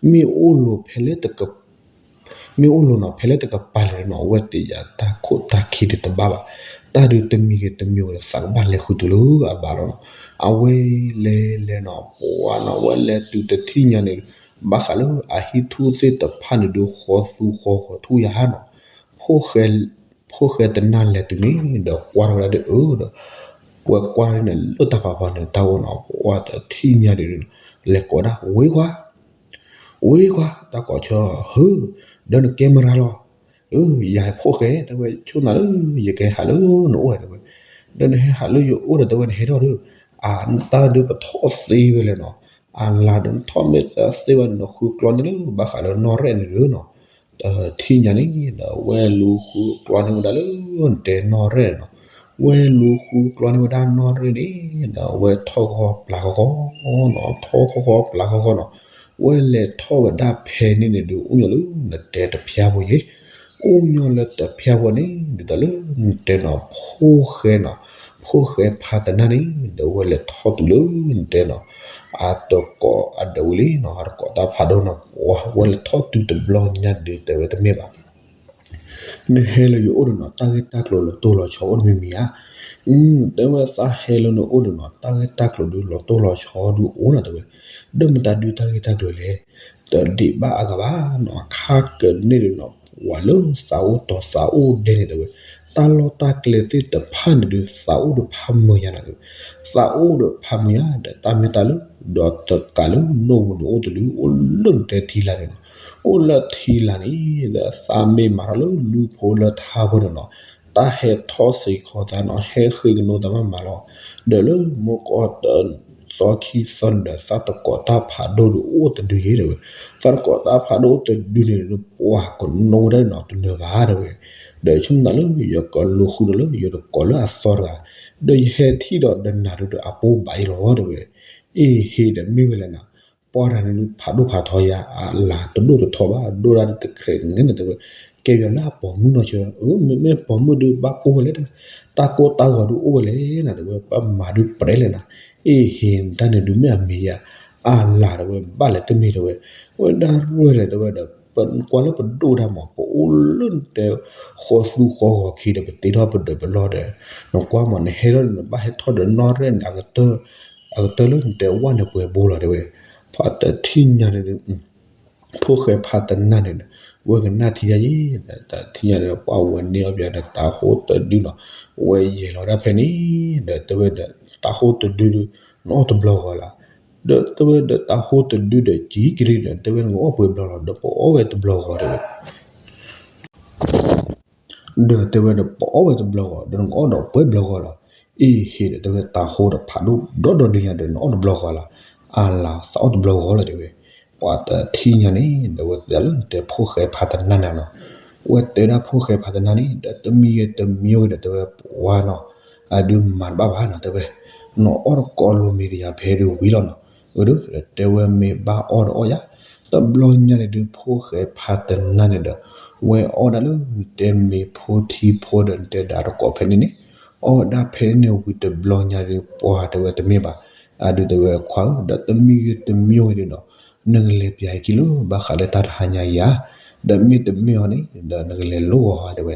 မ့ၢ်အိၣ်လိၤဖဲလၢ မ့ၢ်အိၣ်လိၤနီၤ ဖဲလၢတကပၤလဲၣ်ဒုးနီၤ, အဝဲတယာ်တၢ်ခိၣ်တၢ်ခံဒုးတဘၣ်ဘၣ်. တၢ်ဒုးတမံၤဂ့ၤတမံၤဂ့ၤဒီး သးကဘၣ်လဲၤဃုတုၤလၢအဘၣ်လီၤနီၤ. အဝဲလဲၤလဲၤနီၤ ပှၤနီၤ အဝဲလဲၤတုၤတထံၣ်ညါန့ၣ် ဘၣ်ဃးလၢအဟံၣ်ထူၣ်သ့ၣ်တဖၣ်န့ၣ်ဒုး ဃီသူဃီဂီၤထူၣ်ယါနီၤ. ဖိၣ်ဃဲတနၢ်လဲၤတုၤန့ၣ်ဒီး ကွၢ်ထီၣ်ဝဲဒၣ်ဒ်အၢဒီး ဝဲကွၢ်ထီၣ်န့ၣ် လၢတၢ်ဖးဖီန့ၣ် တၢ်အိၣ်နီၤ ပှၤတထံၣ်ညါဒုး လဲၤကိးဒၣ် ဝ့ခွါ ဝ့ခွါ တၢ်ကိးဆၢ ဟၢ ဒီးနကဲမရၤလီၤ. ယၤဖိၣ်ဃဲ တဲဝဲ ဆိၣ်နၤလၢ ယကဟဲဟးလၢနအိၣ် တဲဝဲ, ဒီးနဟဲဟးလၢယအိၣ်ဒီး တဲဝဲ နဟဲထီၣ်ဒီး အတၢ်ဒုးပထီၣ်သ့ဝဲလဲၣ်နီၤ, အလၤဒီးနထီၣ်မ့ၢ်သ့ဝဲန့ၣ် နဃုကျီန့ၣ်လၢ ဘၣ်ဃးလၢနီၢ်ရဲၣ်န့ၣ်ဒီးနီၤ. တထံၣ်ညါန့ၣ်ဒီး ဝဲလူၤဃုကျီန့ၢ်ဝဲဒၣ်လၢ နတဲနီၢ်ရဲၣ်နီၤ, ဝဲလူၤဃုကျီန့ၢ်ဝဲဒၣ်နီၢ်ရဲၣ်န့ၣ်ဒီး ဝဲထီၣ်ဃီပျၢ်ဃီဃီနီၤ, ထီၣ်ဃီဃီပျၢ်ဃီဃီနီၤ, ဝဲလဲၤထီၣ်ဝဲဒၣ်ဖဲန့ၣ်န့ၣ်ဒုး အိၣ်ညီလၢနတဲတဖျါဖိယဲၢ်, အိၣ်ညီလၢတဖျါဖိန့ၣ် ဒ်သိးလၢနတဲနီၤ ဖိၣ်ဃဲနီၤ, ဖိၣ်ဃဲဖးတနၢ်န့ၣ် ဒီးဝဲလဲၤထီၣ်တုၤလၢ နတဲနီၤ အတကိးအဒၢးဝံၤလံနီၤ, အတကိးတၢ်ဖးဒိၣ်နီၤ, ဝဲလဲၤထီၣ်တုၤတဘျီညါဒုး တဲဝဲတမ့ၢ်ဘၣ် နဟဲလၢယအိၣ်ဒီးနီၤ တၢ်ဂ့ၢ်တၢ်ကျိၤလီၤတိၢ်လီၤဆီအိၣ်တမံၤမံၤဧါ. တဲဝဲသးဟဲလၢနအိၣ်ဒီးနီၤ တၢ်ဂ့ၢ်တၢ်ကျိၤဒုးလီၤတိၢ်လီၤဆီဒုးအိၣ်နီၤ တဲဝဲ, ဒီးမတၤဒုးတၢ်ဂ့ၢ်တၢ်ကျိၤလဲၣ်, တဒံးဘၣ်အဂၤဘၣ်နီၤ, အခါကန့ၣ်ဒုးနီၤ ပှၤလၢသးအိၣ်တီၤသးအိၣ်ဒဲန့ၣ် တဲဝဲ, တၢ်လီၢ်တၢ်ကျဲသ့ၣ်တဖၣ်န့ၣ်ဒုး သးအိၣ်ဒီးဖးမုာ်ညါနီၤ တဲဝဲ, သးအိၣ်ဒီးဖးမုာ်ညါ ဒီးတၢ်မ့ၢ်တၢ်လၢ ဒီးတကးလၢနိၣ်ပူၤန့ၣ်အိၣ်တဒုး အိၣ်လၢနတဲထံလာ်န့ၣ်နီၤ, အိၣ်လၢထံလာ်န့ၣ် ဒီးသးမ့ၢ်မၤထီၣ်လၢလူၢ်ဖိလၢထါဖိန့ၣ်နီၤ, တၢ်ဟဲထီၣ်စ့ၢ်ကီးသးနီၤ ဟဲဃ့ကနိသးမးမးလီၤ. ဒီးလၢမုၢ်ကီၢ်တသီခံသီန့ၣ်ဒီး သးတကိးတၢ်ဖးဒိၣ်ဒုးအိၣ်တဒုယဲၢ် တဲဝဲ, သးတကိးတၢ်ဖးဒိၣ်အိၣ်တဒုန့ၣ်ဒုး ပှၤကနိဝဲဒၣ်နီၤ တနၢၤဘၣ် တဲဝဲ, ဒီးဆိကမိၣ်သးလၢယကလူၤဃုဒီးလၢယတကိးလၢအသီတဂၤ, ဒီးယဟဲထံၣ်ဒီးဒီးနၤဒုးဒီးအပိၢ်ဘၣ်အံၤလီၤ တဲဝဲ, အ့ၣ်ဟ့ၣ်ဒီးမ့ၢ်ဝဲလဲၣ်နီၤ, ပှၤတဂၤန့ၣ်ဒုးဖးဒိၣ်ဖးထီယၤ အလၤတဒိၣ်တထီဘၣ် ဒိၣ်ဒၣ်တကြဲးန့ၣ် တဲဝဲ, ကဲပယီၤလၢအပိာ်မုၣ်နီၢ်ဆၢ, မ့မ့ၢ်ပိာ်မုၣ်ဒုးဘၣ်ကိၢ်ဝဲလဲၣ် တဲဝဲ, တၢ်ကိၢ်တၢ်ဂီၤဒုးအိၣ်ဝဲလဲၣ်နီၤ တဲဝဲ, ပမၤဒုးပြဲလဲၣ်နီၤ, အ့ၣ်ဟ့ၣ်နတၢ်န့ၣ်ဒုးမ့ၢ်အမ့ၢ်ယၤ, အလၤ တဲဝဲ ဘၣ်လဲၣ်တမ့ၢ် တဲဝဲ, ဝဲဒၣ်ရဲၣ်န့ၣ် တဲဝဲဒီး ပကွၢ်လၢပဒိၣ်တၢ်မး ပအိၣ်လၢနတဲ ဃီသူဃီဂီၤခံဒီး ပတ့ထီၣ်ပဒၢးပလီၢ်ဒီး နကွၢ်မး နဟဲထီၣ်န့ၣ် နဘၣ်ဟဲထီၣ်ဒီးနီၢ်ရဲၣ်န့ၣ် အကတၢၢ်လၢနတဲဝဲန့ၣ် ပှဲၤဘိလီၤ တဲဝဲ, ပှၤတထံၣ်ညါန့ၣ်ဒုး ဖိၣ်ဃဲဖးတနၢ်န့ၣ်ဒီး ဝဲကနၣ်ထံယါယံၤ တထံၣ်ညါန့ၣ် ပှၤဝဲန့ၢ်အီၣ်ပယၤဒီး တၤဟိတဒုနီၤ, ဝဲယဲၢ်လီၤဒၣ်ဖဲန့ၣ် ဒီးတဲဝဲဒီး တၤဟိတဒုဒုး နအီၣ်တဘျီဂီၤလၢ်, ဒီးတဲဝဲဒီး တၤဟိတဒုဒီး ကံကရံဒီး တဲဝဲနကအီၣ်ပှဲၤဘျီလီၤ ဒီးပအီၣ်ဝဲတဘျီဂီၤ တဲဝဲ ဒီးတဲဝဲဒီး ပအီၣ်ဝဲတဘျီဂီၤ ဒီးနကအီၣ်ဒီးပှဲၤဘျီဂီၤလီၤ. အ့ၣ်ဟ့ၣ်ဒီး တဲဝဲတၤဟိဒီးဖးဒိၣ်ဒီဒီလံညါဒီး နအီၣ်တဘျီဂီၤလၢ်, အလၤ သးအီၣ်တဘျီဂီၤလီၤ တဲဝဲ. ပှၤတထံၣ်ညါန့ၣ် ဒီးဝဲတဲလၢနတဲဖိၣ်ဃဲဖးတနၢ်န့ၣ်လီၤ. ဝဲတဲဒၣ်ဖိၣ်ဃဲဖးတနၢ်န့ၣ် ဒီးတမံၤဂ့ၤတမံၤဂ့ၤဒီး တဲဝဲပှၤနီၤ အဒုးမၤတဘၣ်ဘၣ်နီၤ တဲဝဲ, နအီၣ်တကိးလိာ်မ့ၢ်တယၤဖဲဒုးဝံၤလီၤနီၤ. အၢ ဒီးတဲဝဲမ့ၢ်ဘၣ်အီၣ်ဒီးအီၣ်ယၤ, တဘျီညါန့ၣ်ဒုး ဖိၣ်ဃဲဖးတနါန့ၣ်ဒီး ဝဲအီၣ်ဒၣ်လၢနတဲမ့ၤဖိထံဖိဒီးနတဲဒၣ်တကိးဖဲန့ၣ်န့ၣ်, အီၣ်ဝဲဒၣ်ဖဲန့ၣ်ဝံၤတဘျီညါဒုး ပှၢ်တဲဝဲတမ့ၢ်ဘၣ်, အဒုးတဲဝဲခွါဧၢ, ဒီးတမံၤဂ့ၤတမံၤဂ့ၤဒုးနီၤ, နကလဲၤပျၢ်အခံလၢဘၣ်ဃးလၢတၢ်တဟါညါအံၤဧါ, ဒီးမ့ၢ်တမ့ၢ်အီၤန့ၣ် ဒီးနကလဲၤလိၣ်ဂီၤတဲဝဲ,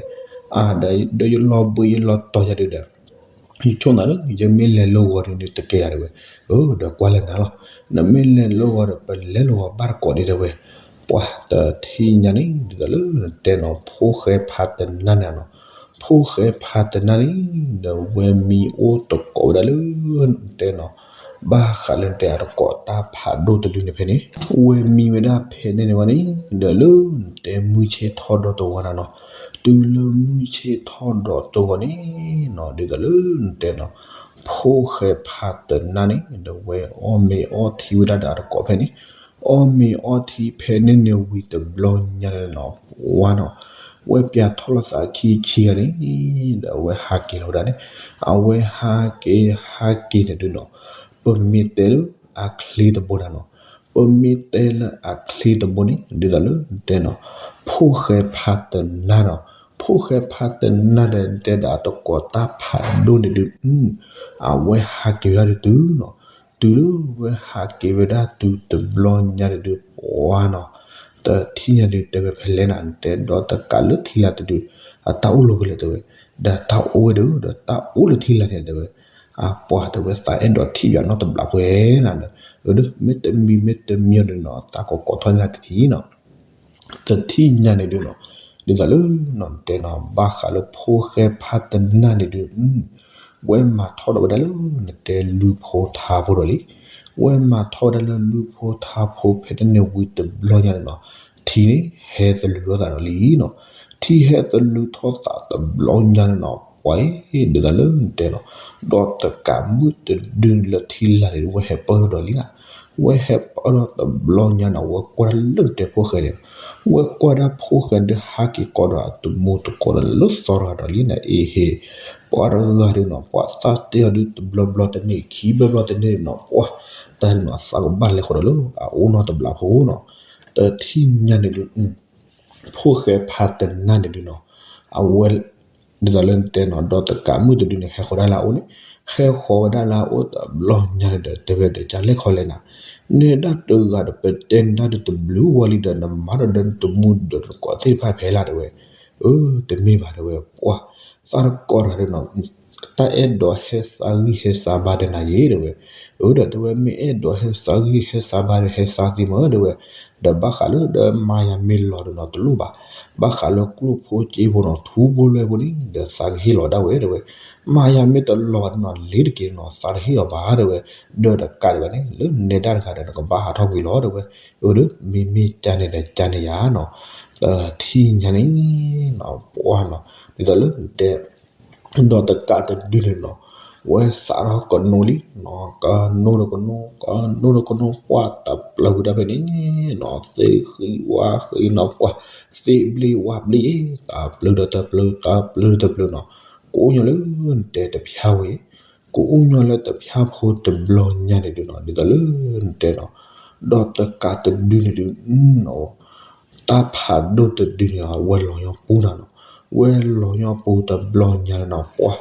အါ ဒီးယလီၤဘှံးယလီၤတီၤယၤဒုးဒီး ယဆိကမိၣ်လၢ ယမ့ၢ်လဲၤလိၣ်ဂီၤဒုးန့ၣ်တကဲယၤတဲဝဲ, အၢ ဒီးကွၢ်လၢနၤလီၤ, နမ့ၢ်လဲၤလိၣ်ဂီၤဒီး ပလဲၤလိၣ်ဂီၤဘၣ်တကိးဒ်တဲဝဲ, ပှၢ်တထံၣ်ညါန့ၣ် ဒ်သိးလၢနတဲနီၤ ဖိၣ်ဃဲဖးတနါန့ၣ်နီၤ, ဖိၣ်ဃဲဖးတနါန့ၣ် ဒီးဝဲမံအိၣ်တကိးဝဲဒၣ်လၢ နတဲနီၤ ဘၣ်ဃးလၢနတဲအတကိးတၢ်ဖးဒိၣ်တဒုန့ၣ်ဖဲန့ၣ်, ဝဲမံဝဲဒၣ်ဖဲန့ၣ်န့ၣ်ဝဲန့ၣ် ဒီးလၢနတဲမုၢ်ဆ့ၣ်ထီၣ်ဒီးတဝီနၤနီၤ, တုၤလၢမုၢ်ဆ့ၣ်ထီၣ်ဒီးတဝီန့ၣ်နီၤ ဒ်သိးလၢနတဲနီၤ ဖိၣ်ဃဲဖးတနါန့ၣ် ဒီးဝဲအီၣ်မ့ၤအီထံဝဲဒၣ်ဒီးအတကိးဖဲန့ၣ်, အီၣ်မ့ၤအီထံဖဲန့ၣ်န့ၣ်ဝံၤတဘျီညါန့ၣ်နီၤ ပှၢ်နီၤ, ဝဲပၠးထီၣ်လိာ်သးခံခံဂၤန့ၣ် ဒီးအဝဲဟးက့ၤလီၤဝဲဒၣ်န့ၣ်, အဝဲဟးက့ၤဟးက့ၤန့ၣ်ဒုးနီၤ, ပမ့ၢ်တဲလၢအချ့တဘိနၤနီၤ, ပမ့ၢ်တဲလၢအချ့တဘိန့ၣ် ဒ်သိးလၢနတဲနီၤ, ဖိၣ်ဃဲဖးတနါနီၤ, ဖိၣ်ဃဲဖးတနါဒီးနတဲဒၣ်အတကိးတၢ်ဖးဒိၣ်န့ၣ်ဒုး အဝဲဟးက့ၤဝဲဒၣ်ဒုးတုၤနီၤ, တုၤလၢဝဲဟးက့ၤဝဲဒၣ်တုၤတဘျီညါဒုး ပှၢ်နီၤ, တထံၣ်ညါဒုးတဲဝဲဖဲလဲၣ်နၤ နတဲဒီးတကးလၢထံလာ်တဒုး အတၢ်အိၣ်လီၤကလဲာ်တဲဝဲ, ဒီးတၢ်အိၣ်ဝဲဒၣ်ဒီးတၢ်အိၣ်လၢထံလာ်န့ၣ်တဲဝဲ, အပှၢ်တဲဝဲသးအဲၣ်ဒိးထံၣ်ယၤနီတဘျီပှဲၤနၤဒီး, အဒုး မ့ၢ်တမံၤမ့ၢ်တမံၤဒီးနီၤ သးကကိးထီၣ်ညါတထံၣ်နီၤ တထံၣ်ညါန့ၣ်ဒုးနီၤ, ဒ်သိးလၢနတဲနီၤ ဘၣ်ဃးလၢဖိၣ်ဃဲဖးတနါန့ၣ်ဒုး ဝဲမၤထီၣ်ဒီးဝဲဒၣ်လၢနတဲလုၢ်ဖိထါဖိဒီးလံ, ဝဲမၤထီၣ်ဝဲဒၣ်လၢလုၢ်ဖိထါဖိဖဲတန့ၢ်ဝံၤတဘျီညါန့ၣ်နီၤ, ထံန့ၣ် ဟဲသလုးထီၣ်သးတဘျီညါန့ၣ်နီၤ, ထံဟဲသလုးထီၣ်သးတဘျီညါန့ၣ်နီၤ, ပှၤအံၤ ဒ်သိးလၢနတဲနီၤ, ဒီးတကးမုၢ်တဒုလၢထံလာ်န့ၣ် ဝဲဟဲပၢၢ်ထီၣ်ဒီးလံနၤ, ဝဲဟဲပၢၢ်ထီၣ်တဘျီညါန့ၣ် ဝဲကွၢ်ဒၣ်လၢနတဲဖိၣ်ဃဲန့ၣ်, ဝဲကွၢ်ဒၣ်ဖိၣ်ဃဲဒုးဟးက့ၤကိးဒီးအတမူတကိးဒီးလၢသီတဂၤဒီးလံနၤ အ့ဟ့ၣ်, ပှၤတဂၤဒုးနီၤ ပှၤသးတ့ၢ်အီၤဒုးတဘျီဘျီတန့ၢ် ခံဘျီဘျီတန့ၢ်နီၤ ပှၢ်တၢ်ဒုးနီၤ သးကဘၣ်လဲၤဃီၤဒီးလၢအအိၣ်နီတဘျီဖိနီၤ, တထံၣ်ညါန့ၣ်ဒုး ဖိၣ်ဃဲဖးတနါန့ၣ်ဒုးနီၤ, အဝဲ ဒ်သိးလၢနတဲနီၤ ဒီးတကးမုၢ်တဒုန့ၣ် ဟဲဃီၤဒၣ်လၢအအိၣ်န့ၣ်, ဟဲဃီၤဝဲဒၣ်လၢအအိၣ်တဘျီညါန့ၣ်ဒီး တဲဝဲဒီး ကလဲၤခီလဲၣ်နၤ, နဲဒၣ်တဂၤဒီး ပတဲနဒၣ်ဒုးတဘျုးဝံၤလံဒီး နမၤဒီးဒီးနတမူဒီးနကိးသ့ၣ်တဖၣ်ဖဲလၢ်တဲဝဲ, အၢ တမ့ၢ်ဘၣ်တဲဝဲ ပှၢ် သးတကိးတဂၤဒုးနီၤ တၢ်အဲၣ်ဒိးဟဲစးဂံၢ်ဟဲစးဘါဒီးနၤယ့ၣ်တဲဝဲ, အၢ ဒီးတဲဝဲ မ့ၢ်အဲၣ်ဒိးဟဲစးဂံၢ်ဟဲစးဘါဒီး ဟဲစးသ့မ့ၢ်တဲဝဲ, ဒီးဘၣ်ဃးလၢဒီးမၤယၤမ့ၢ်လီၤဒီးနီၤ တလိၣ်ဘၣ်, ဘၣ်ဃးလၢကျိၣ်ဖိစ့ဖိနီၤ ထူဖိလွဲၢ်ဖိန့ၣ် ဒီးသးကဟ့ၣ်လီၤဒၣ်ဝဲတဲဝဲ, မၤယၤမ့ၢ်တလီၤဘၣ်ဒီးနီၤ လ့ၤတက့ၤနီၤ သးတဟ့ၣ်အီၤဘၣ်တဲဝဲ, ဒီးတကးဒံးဘၣ်န့ၣ် လၢနဲဒၣ်တဂၤဒီး နကဘၣ်ဟးထီၣ်ကွံာ်လီၤတဲဝဲ, အၢ ဒီး မ့မ့ၢ်ကန့ၣ်ဒီးကန့ၣ်ယၤနီၤ, တထံၣ်ညါန့ၣ် ပှၢ်နီၤ ဒ်သိးလၢတဲ ဒီးတကးတဒုန့ၣ်နီၤ, ဝဲစးထီၣ်ကနိလံနီၤ, ကနိဒီးကနိ ကနိဒီးကနိ ပှၢ်တပျၢၤဝံၤဒၣ်ဖဲန့ၣ်နီၤ, သ့ၣ်ဃံဝါဃံနီၤ ပှၢ် သ့ၣ်ဘျ့ဝါဘျ့ တပျၢၤဒီးတပျၢၤ တပျၢၤဒီးတပျၢၤနီၤ, ကအိၣ်ညီလၢနတဲတဖၠါဝဲ, ကအိၣ်ညီလၢတဖၠါဖိတဘျီညါန့ၣ်ဒုးနီၤ ဒ်သိးလၢနတဲနီၤ, ဒီးတကးတဒုန့ၣ်ဒုး တၢ်ဖးဒိၣ်တဒုန့ၣ် ဝဲလီၤညီပူၤနၤနီၤ, ဝဲလီၤညီပူၤတဘျီညါန့ၣ်နီၤ ပှၢ်,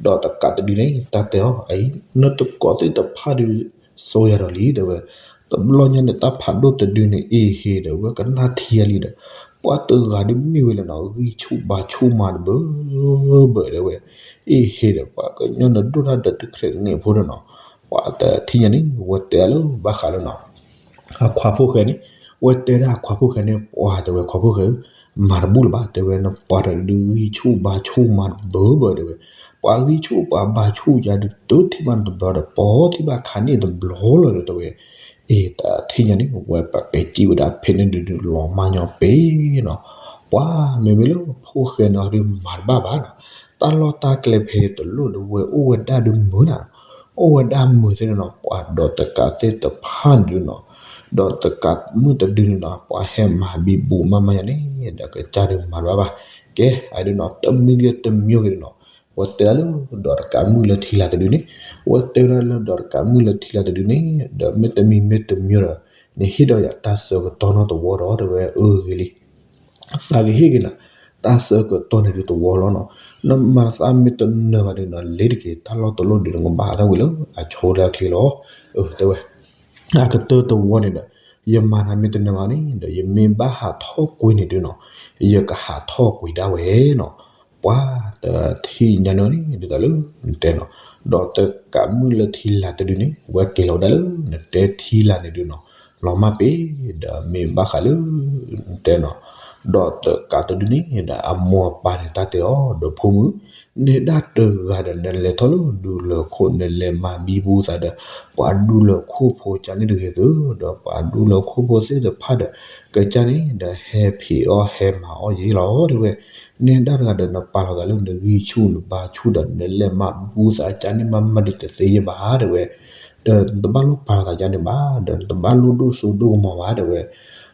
ဒီးတကးတဒုန့ၣ် တၢ်တဲအီၤအံၤ နတကိးသ့ၣ်တဖၣ်ဒုး စိယၤဒီးလံတဲဝဲ, တဘျီညါန့ၣ်တၢ်ဖးဒိၣ်တဒုန့ၣ် အ့ဟ့ၣ်ဒီး ဝဲကနၣ်ထံအလံဒီး ပှၤတဂၤဒုးမ့ၢ်ဝဲလဲၣ်နီၤ ဂံၢ်ဆူၣ်ဘါဆူၣ်မၤတဘၢဘၢတဲဝဲ, အ့ဟ့ၣ်ဒီး ပှၤကညီနဒိၣ်တၢ်ဒီးတခရံာ်န့ၣ်ဖိဒီးနီၤ, ပှၤတထံၣ်ညါန့ၣ် ဝဲတဲလၢဘၣ်ဃးလၢနီၤ အခွါဖိၣ်ဃဲန့ၣ်, ဝဲတဲဒၣ်အခွါဖိၣ်ဃဲန့ၣ် ပှၤတဲဝဲခွါဖိၣ်ဃဲဧၢ, မၤတဘူၣ်လၢၤဘၣ် တဲဝဲ နပှၤတဒုဂံၢ်ဆူၣ်ဘါဆူၣ်မၤတဘၢဘၢတဲဝဲ, ပှၤဂံၢ်ဆူၣ်ပှၤဘါဆူၣ်ယၤဒုး တထံၣ်ဘၣ်နတဘျီဒီး ပီထံၣ်ဘၣ်ခါန့ၣ်တဘျီလီၤဒီးတဲဝဲ, အ့ တထံၣ်ညါန့ၣ် ဝဲပကဲစံးဝဲဒၣ်ဖဲန့ၣ်ဒုး လီၤမၢ်ညီပ့ၤနီၤ, ပှၤမ့မ့ၢ်လၢဖိၣ်ဃဲန့ၣ်အီၤဒုးမၤတဘၣ်ဘၣ်နီၤ, တၢ်လီၢ်တၢ်ကျဲဖဲတလိၣ်ဒီးဝဲအိၣ်ဝဲဒၣ်ဒုးမုာ်နၤနီၤ, အိၣ်ဝဲဒၣ်မုာ်သ့ၣ်န့ၣ်နီၤ ပှၤဒီးတကးသ့ၣ်တဖၣ်န့ၣ်ဒုးနီၤ, ဒီးတကးမုၢ်တဒုန့ၣ်နီၤ ပှၤဟဲမၤဘံဘူမၤမၤယၤန့ၣ် ဒီးကစၢ်ဒုးမၤတဘၣ်ဘၣ်, ကဲ အဒုးနီၤ တမံၤဂ့ၤတမံၤဂ့ၤဒုးနီၤ, ဝဲတဲဒၣ်လၢဒီးတကးမုၢ်လၢထံလာ်တဒုန့ၣ်, ဝဲတဲဝဲဒၣ်လၢဒီးတကးမုၢ်လၢထံလာ်တဒုန့ၣ် ဒီးမ့တမံၤမ့တမံၤဒီး နဟ့ၣ်ဒီးယၤတၢ်ဆၢကတီၢ်နီတဝီဒီး တဲဝဲ အၢ ဂ့ၤလံ သးကဟ့ၣ်က့ၤနၤ တၢ်ဆၢကတီၢ်န့ၣ်ဒုးတဝီလီၤနီၤ. နမၤသးမ့ၢ်တနၢၤဘၣ်ဒုးနီၤ လ့ၤတက့ၤတၢ်လီၢ်တလီၢ်ဒုး နကဘၣ်ဟးထီၣ်ကွံာ်လၢအဆိလၢအချ့လီၤ. အၢ တဲဝဲ အကတၢၢ်တဝီန့ၣ်ဒီး ယမၤနၤမ့ၢ်တနၢၤဘၣ်န့ၣ်ဒီး ယမ့ၢ်ဘၣ်ဟးထီၣ်ကွံာ်န့ၣ်ဒုးနီၤ ယကဟးထီၣ်ကွံာ်ဒၣ်ဝဲနီၤ. ပှၤတထံၣ်ညါန့ၣ်န့ၣ် ဒ်သိးလၢနတဲနီၤ, ဒီးတကးမုၢ်လၢထံလာ်တဒုန့ၣ် ဝဲက့ၤလီၤဝဲဒၣ်လၢ နတဲထံလာ်န့ၣ်ဒုးနီၤ, လီၤမၢ်ပ့ၤ ဒီးမ့ၢ်ဘၣ်ဃးလၢ နတဲနီၤ, ဒီးတကးတဒုန့ၣ်ဒီး အမိၢ်အပၢ်န့ၣ် တၢ်တဲအီၤ ဒီးဖိမုၣ် နဲဒၣ်တဂၤဒီး နလဲၤထီၣ်လၢဒူလၢၢ်ခိၣ် နလဲၤမၤဘံဘူသးဒီး ပှၤဒူလၢၢ်ခိၣ်ဖိကန့ၣ်တဂ့ၤသု, ဒီးပှၤဒူလၢၢ်ခိၣ်ဖိသ့ၣ်တဖၣ်ဒီး ကကန့ၣ်ဒီး ဟဲဖံးအီၣ် ဟဲမၤအီၣ်ယဲလီၤ တဲဝဲ. နဲဒၣ်တဂၤဒီး နပာ်လီၤသးလၢနဂံၢ်ဆူၣ်နဘါဆူၣ်ဒီး နလဲၤမၤဘံဘူသးကန့ၣ် မၤမၤဒုးတသ့ယဲဘၣ် တဲဝဲ. ဒီးနတဘၣ်လိၣ်ပာ်လီၤသးကန့ၣ်ဘၣ် ဒီးနတဘၣ်လိၣ်ဒိၣ်စိဒိၣ်ကမီၤဘၣ် တဲဝဲ.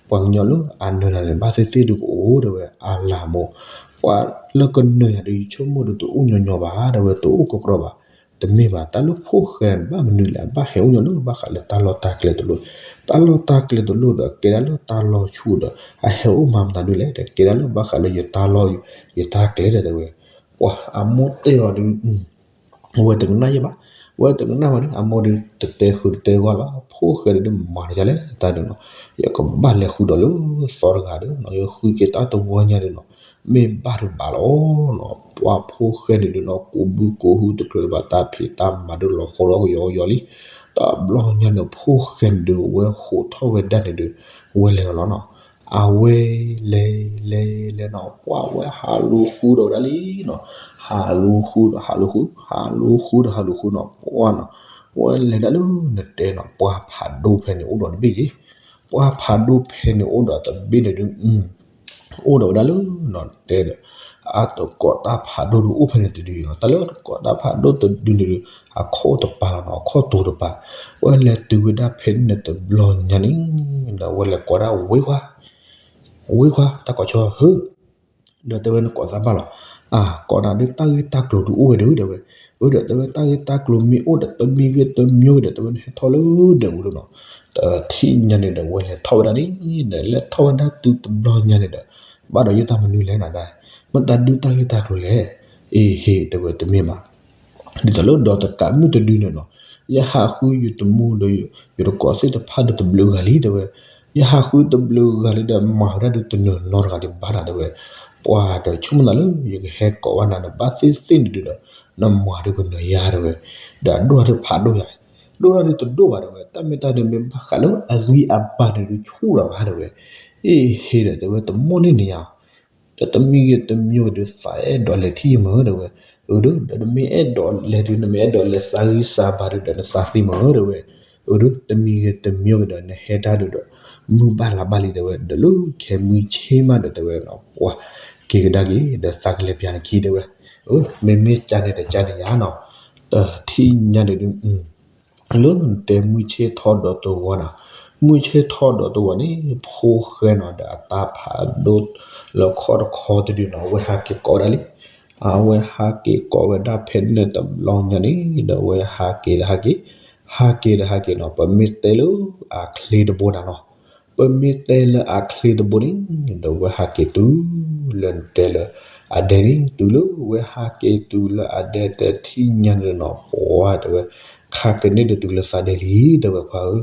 ပှၤကညီလၢအနၢၤနၤန့ၣ် ဘၣ်သ့ၣ်သ့ၣ်ဒုးကအိၣ် တဲဝဲ အလၤမိၢ်, ပှၤလၢကနၢၤယၤဒီး ယဆိကမိၣ်ဒီး တအိၣ်ညီညီဘၣ် တဲဝဲ, တအိၣ်ကကြီဘၣ်, တမ့ၢ်ဘၣ်, တၢ်လၢဖိၣ်ဃဲန့ၣ် ဘၣ်မနုၤလဲၣ်, အဘၣ်ဟဲအိၣ်ညီလၢဘၣ်ဃးလၢတၢ်လီၢ်တၢ်ကျဲတလိၣ်, တၢ်လီၢ်တၢ်ကျဲတလိၣ်ဒီး ကဲဒၣ်လၢတၢ်လီၢ်ဆူၣ်ဒီး အဟဲအိၣ်မၤမတၤဒုလဲၣ်, ဒီးကဲဒၣ်လၢဘၣ်ဃးလၢယတၢ်လီၢ် ယတၢ်ကျဲဒီး တဲဝဲ. ပှၤအမိၢ်တဲအီၤဒုး ဝဲတကနၣ်ယဲဘၣ်, ဝဲတကနၣ်ဘၣ်န့ၣ် အမိၢ်ဒုးတတဲဃုာ်တတဲဂီၢ်လၢၤဘၣ်, ဖိၣ်ဃဲဒုးမၤတယၤလဲၣ် တၢ်ဒုးနီၤ, ယကဘၣ်လဲၤဃုဒီးလၢသီတဂၤဒီးနီၤ, ယဃုက့ၤတၢ်တဝီညါဒုးနီၤ, မ့ၢ်ဘၣ်ဒုးဘၣ်လီၤနီၤ, ပှၤဖိၣ်ဃဲန့ၣ်ဒုးနီၤ ကိးဘုကိးဟု တချုးဘၣ်တၢ်ဖံးတၢ်မၤဒုး လီၤဃီလီၤကယီကယီလံ, တဘျီညါန့ၣ် ဖိၣ်ဃဲန့ၣ်ဒုး ဝဲဟးထီၣ်ဝဲဒၣ်န့ၣ်ဒုး ဝဲလဲၤလီၤလီၤနီၤ. အဝဲလဲၤ လဲၤ လဲၤနီၤ, ပှၤဝဲဟးလူၤဃုဒီးဝဲဒၣ်လံနီၤ, ဟးလူၤဃုဒီးဟးလူၤဃု, ဟးလူၤဃုဒီးဟးလူၤဃုနီၤ, ပှၤနီၤ, ဝဲလဲၤဒၣ်လၢနတဲနီၤ, ပှၤဖးဒိၣ်ဖဲန့ၣ်အိၣ်ဒီးတဘ့ၣ်ယ့ၢ်, ပှၤဖးဒိၣ်ဖဲန့ၣ်အိၣ်ဒီးတဘ့ၣ်န့ၣ်ဒုး အိၣ်ဒီးဝဲဒၣ်လၢနီၤ တဲဒီး အတကိးတၢ်ဖးဒိၣ်ဒုးအိၣ်ဖဲန့ၣ်တဒုနီၤ, တၢ်လၢအတကိးတၢ်ဖးဒိၣ်တဒုန့ၣ်ဒုး အခီၣ်တပၤလီၤနီၤ, အခီၣ်တူာ်တပၤ, ဝဲလဲၤတုၤဝဲဒၣ်ဖဲန့ၣ်တဘျီညါန့ၣ် ဒီးဝဲလဲၤကိးဒၣ်ဝ့ၢ်ခွါ ဝ့ၢ်ခွါ တၢ်ကိးဆၢဟၢ ဒီးတဲဝဲနကိးသးဘၣ်လီၤ, အကိးနၤဒုးတၢ်ဂ့ၢ်တၢ်ကျိၤဒုးအိၣ်ဝဲဒုး တဲဝဲ, အၢ ဒီးတဲဝဲတၢ်ဂ့ၢ်တၢ်ကျိၤမ့ၢ်အိၣ်ဒီး တမံၤဂ့ၤတမံၤဂ့ၤဒီး တဲဝဲနဟဲထီၣ်လၢဒၢးပူၤလီၤနီၤ, တထံၣ်ညါန့ၣ်ဒီး ဝဲလဲၤထီၣ်ဝဲဒၣ်န့ၣ် ဒီးလဲၤထီၣ်ဝဲဒၣ်တုၤတဘျီညါန့ၣ်ဒီး ဘၣ်ဒီးယတၢ်မနုၤလဲၣ်နၤဒၣ်, မ့ၢ်တၢ်ဒုးတၢ်ဂ့ၢ်တၢ်ကျိၤလဲၣ်, အ့ဟ့ၣ် တဲဝဲတမ့ၢ်ဘၣ် ဒ်သိးလၢဒီးတကးမုၢ်တဒုန့ၣ်နီၤ, ယဟးဃုယတမူဒီး ယတကိးသ့ၣ်တဖၣ်ဒီးတဘျုးဂၤလံ တဲဝဲ, ယဟးဃုတဘျုးဂၤလံဒီး မၤဝဲဒၣ်ဒုးတနၢၤနီတဂၤဒံးဘၣ်နၤ တဲဝဲ, ပှၤဒီးဆိကမိၣ်သးလၢ ယကဟဲကိးဝဲနၤ နဘၣ်သ့ၣ်သ့ၣ်န့ၣ်ဒုးဒီး နမၤဒုးကနၢၤယၤ တဲဝဲ, ဒီးအဒိၣ်တၢ်ဒုးဖးဒိၣ်ယၤ, ဒိၣ်တၢ်ဒုးတဒိၣ်ဘၣ် တဲဝဲ, တၢ်မ့ၢ်တၢ်ဒုးမ့ၢ်ဘၣ်ဃးလၢအဂံၢ်အဘါန့ၣ်ဒုးဆူၣ်လီၤမး တဲဝဲ, အ့ဟ့ၣ်ဒီး တဲဝဲတမိၣ်န့ၢ်န့ၣ်ယၤ ဒီးတမံၤဂ့ၤတမံၤဂ့ၤဒီး သးအဲၣ်ဒိးလဲၤထံၣ်ယမ့ၢ် တဲဝဲ, အၢ ဒီး ဒီးနမ့ၢ်အဲၣ်ဒိးလဲၤဒုး နမ့ၢ်အဲၣ်ဒိးလဲၤသးဂံၢ်သးဘါဒုးဒီး နသးသ့မ့ၢ် တဲဝဲ, အၢ ဒီး တမံၤဂ့ၤတမံၤဂ့ၤဒီး နဟဲတၢ်ဒုးဒီး မုၢ်ဘၣ်လါဘၣ်လံ တဲဝဲ, ဒီးလၢခဲမုၢ်ဆ့ၣ်မးဒီး တဲဝဲနီၤ ပှၤ က့ၤကဒါက့ၤ ဒီးသးကလဲၤပျးနခံ တဲဝဲ, အၢ မ့မ့ၢ်ကၢန့ၣ်ဒီးကၢန့ၣ်ယၤနီၤ, တထံၣ်ညါန့ၣ်ဒုး လၢနတဲမုၢ်ဆ့ၣ်ထီၣ်ဒီးတဝီနၤ, မုၢ်ဆ့ၣ်ထီၣ်ဒီးတဝီန့ၣ် ဖိၣ်ဃဲနီၤဒီးအတၢ်ဖးဒိၣ်လၢခီၣ်တခီတဒုနီၤ အဝဲဟးက့ၤကိးဝဲဒၣ်လံ, အဝဲဟးက့ၤကိးဝဲဒၣ်ဖဲန့ၣ်တဘျီညါန့ၣ် ဒီးအဝဲဟးက့ၤဒီးဟးက့ၤ, ဟးက့ၤဒီးဟးက့ၤနီၤ ပမ့ၢ်တဲလၢအချ့တဘိန့ၣ်နီၤ, ပမ့ၢ်တဲလၢအချ့တဘိန့ၣ် ဒီးဝဲဟးက့ၤတုၤလၢနတဲလၢအဒဲန့ၣ် တုၤလၢဝဲဟးက့ၤတုၤလၢအဒဲတထံၣ်ညါန့ၣ်နီၤ ပှၤတဲဝဲ ခါကန့ၣ်ဒီးတုၤလၢသးဒဲလံ တဲဝဲခွါဧၢ,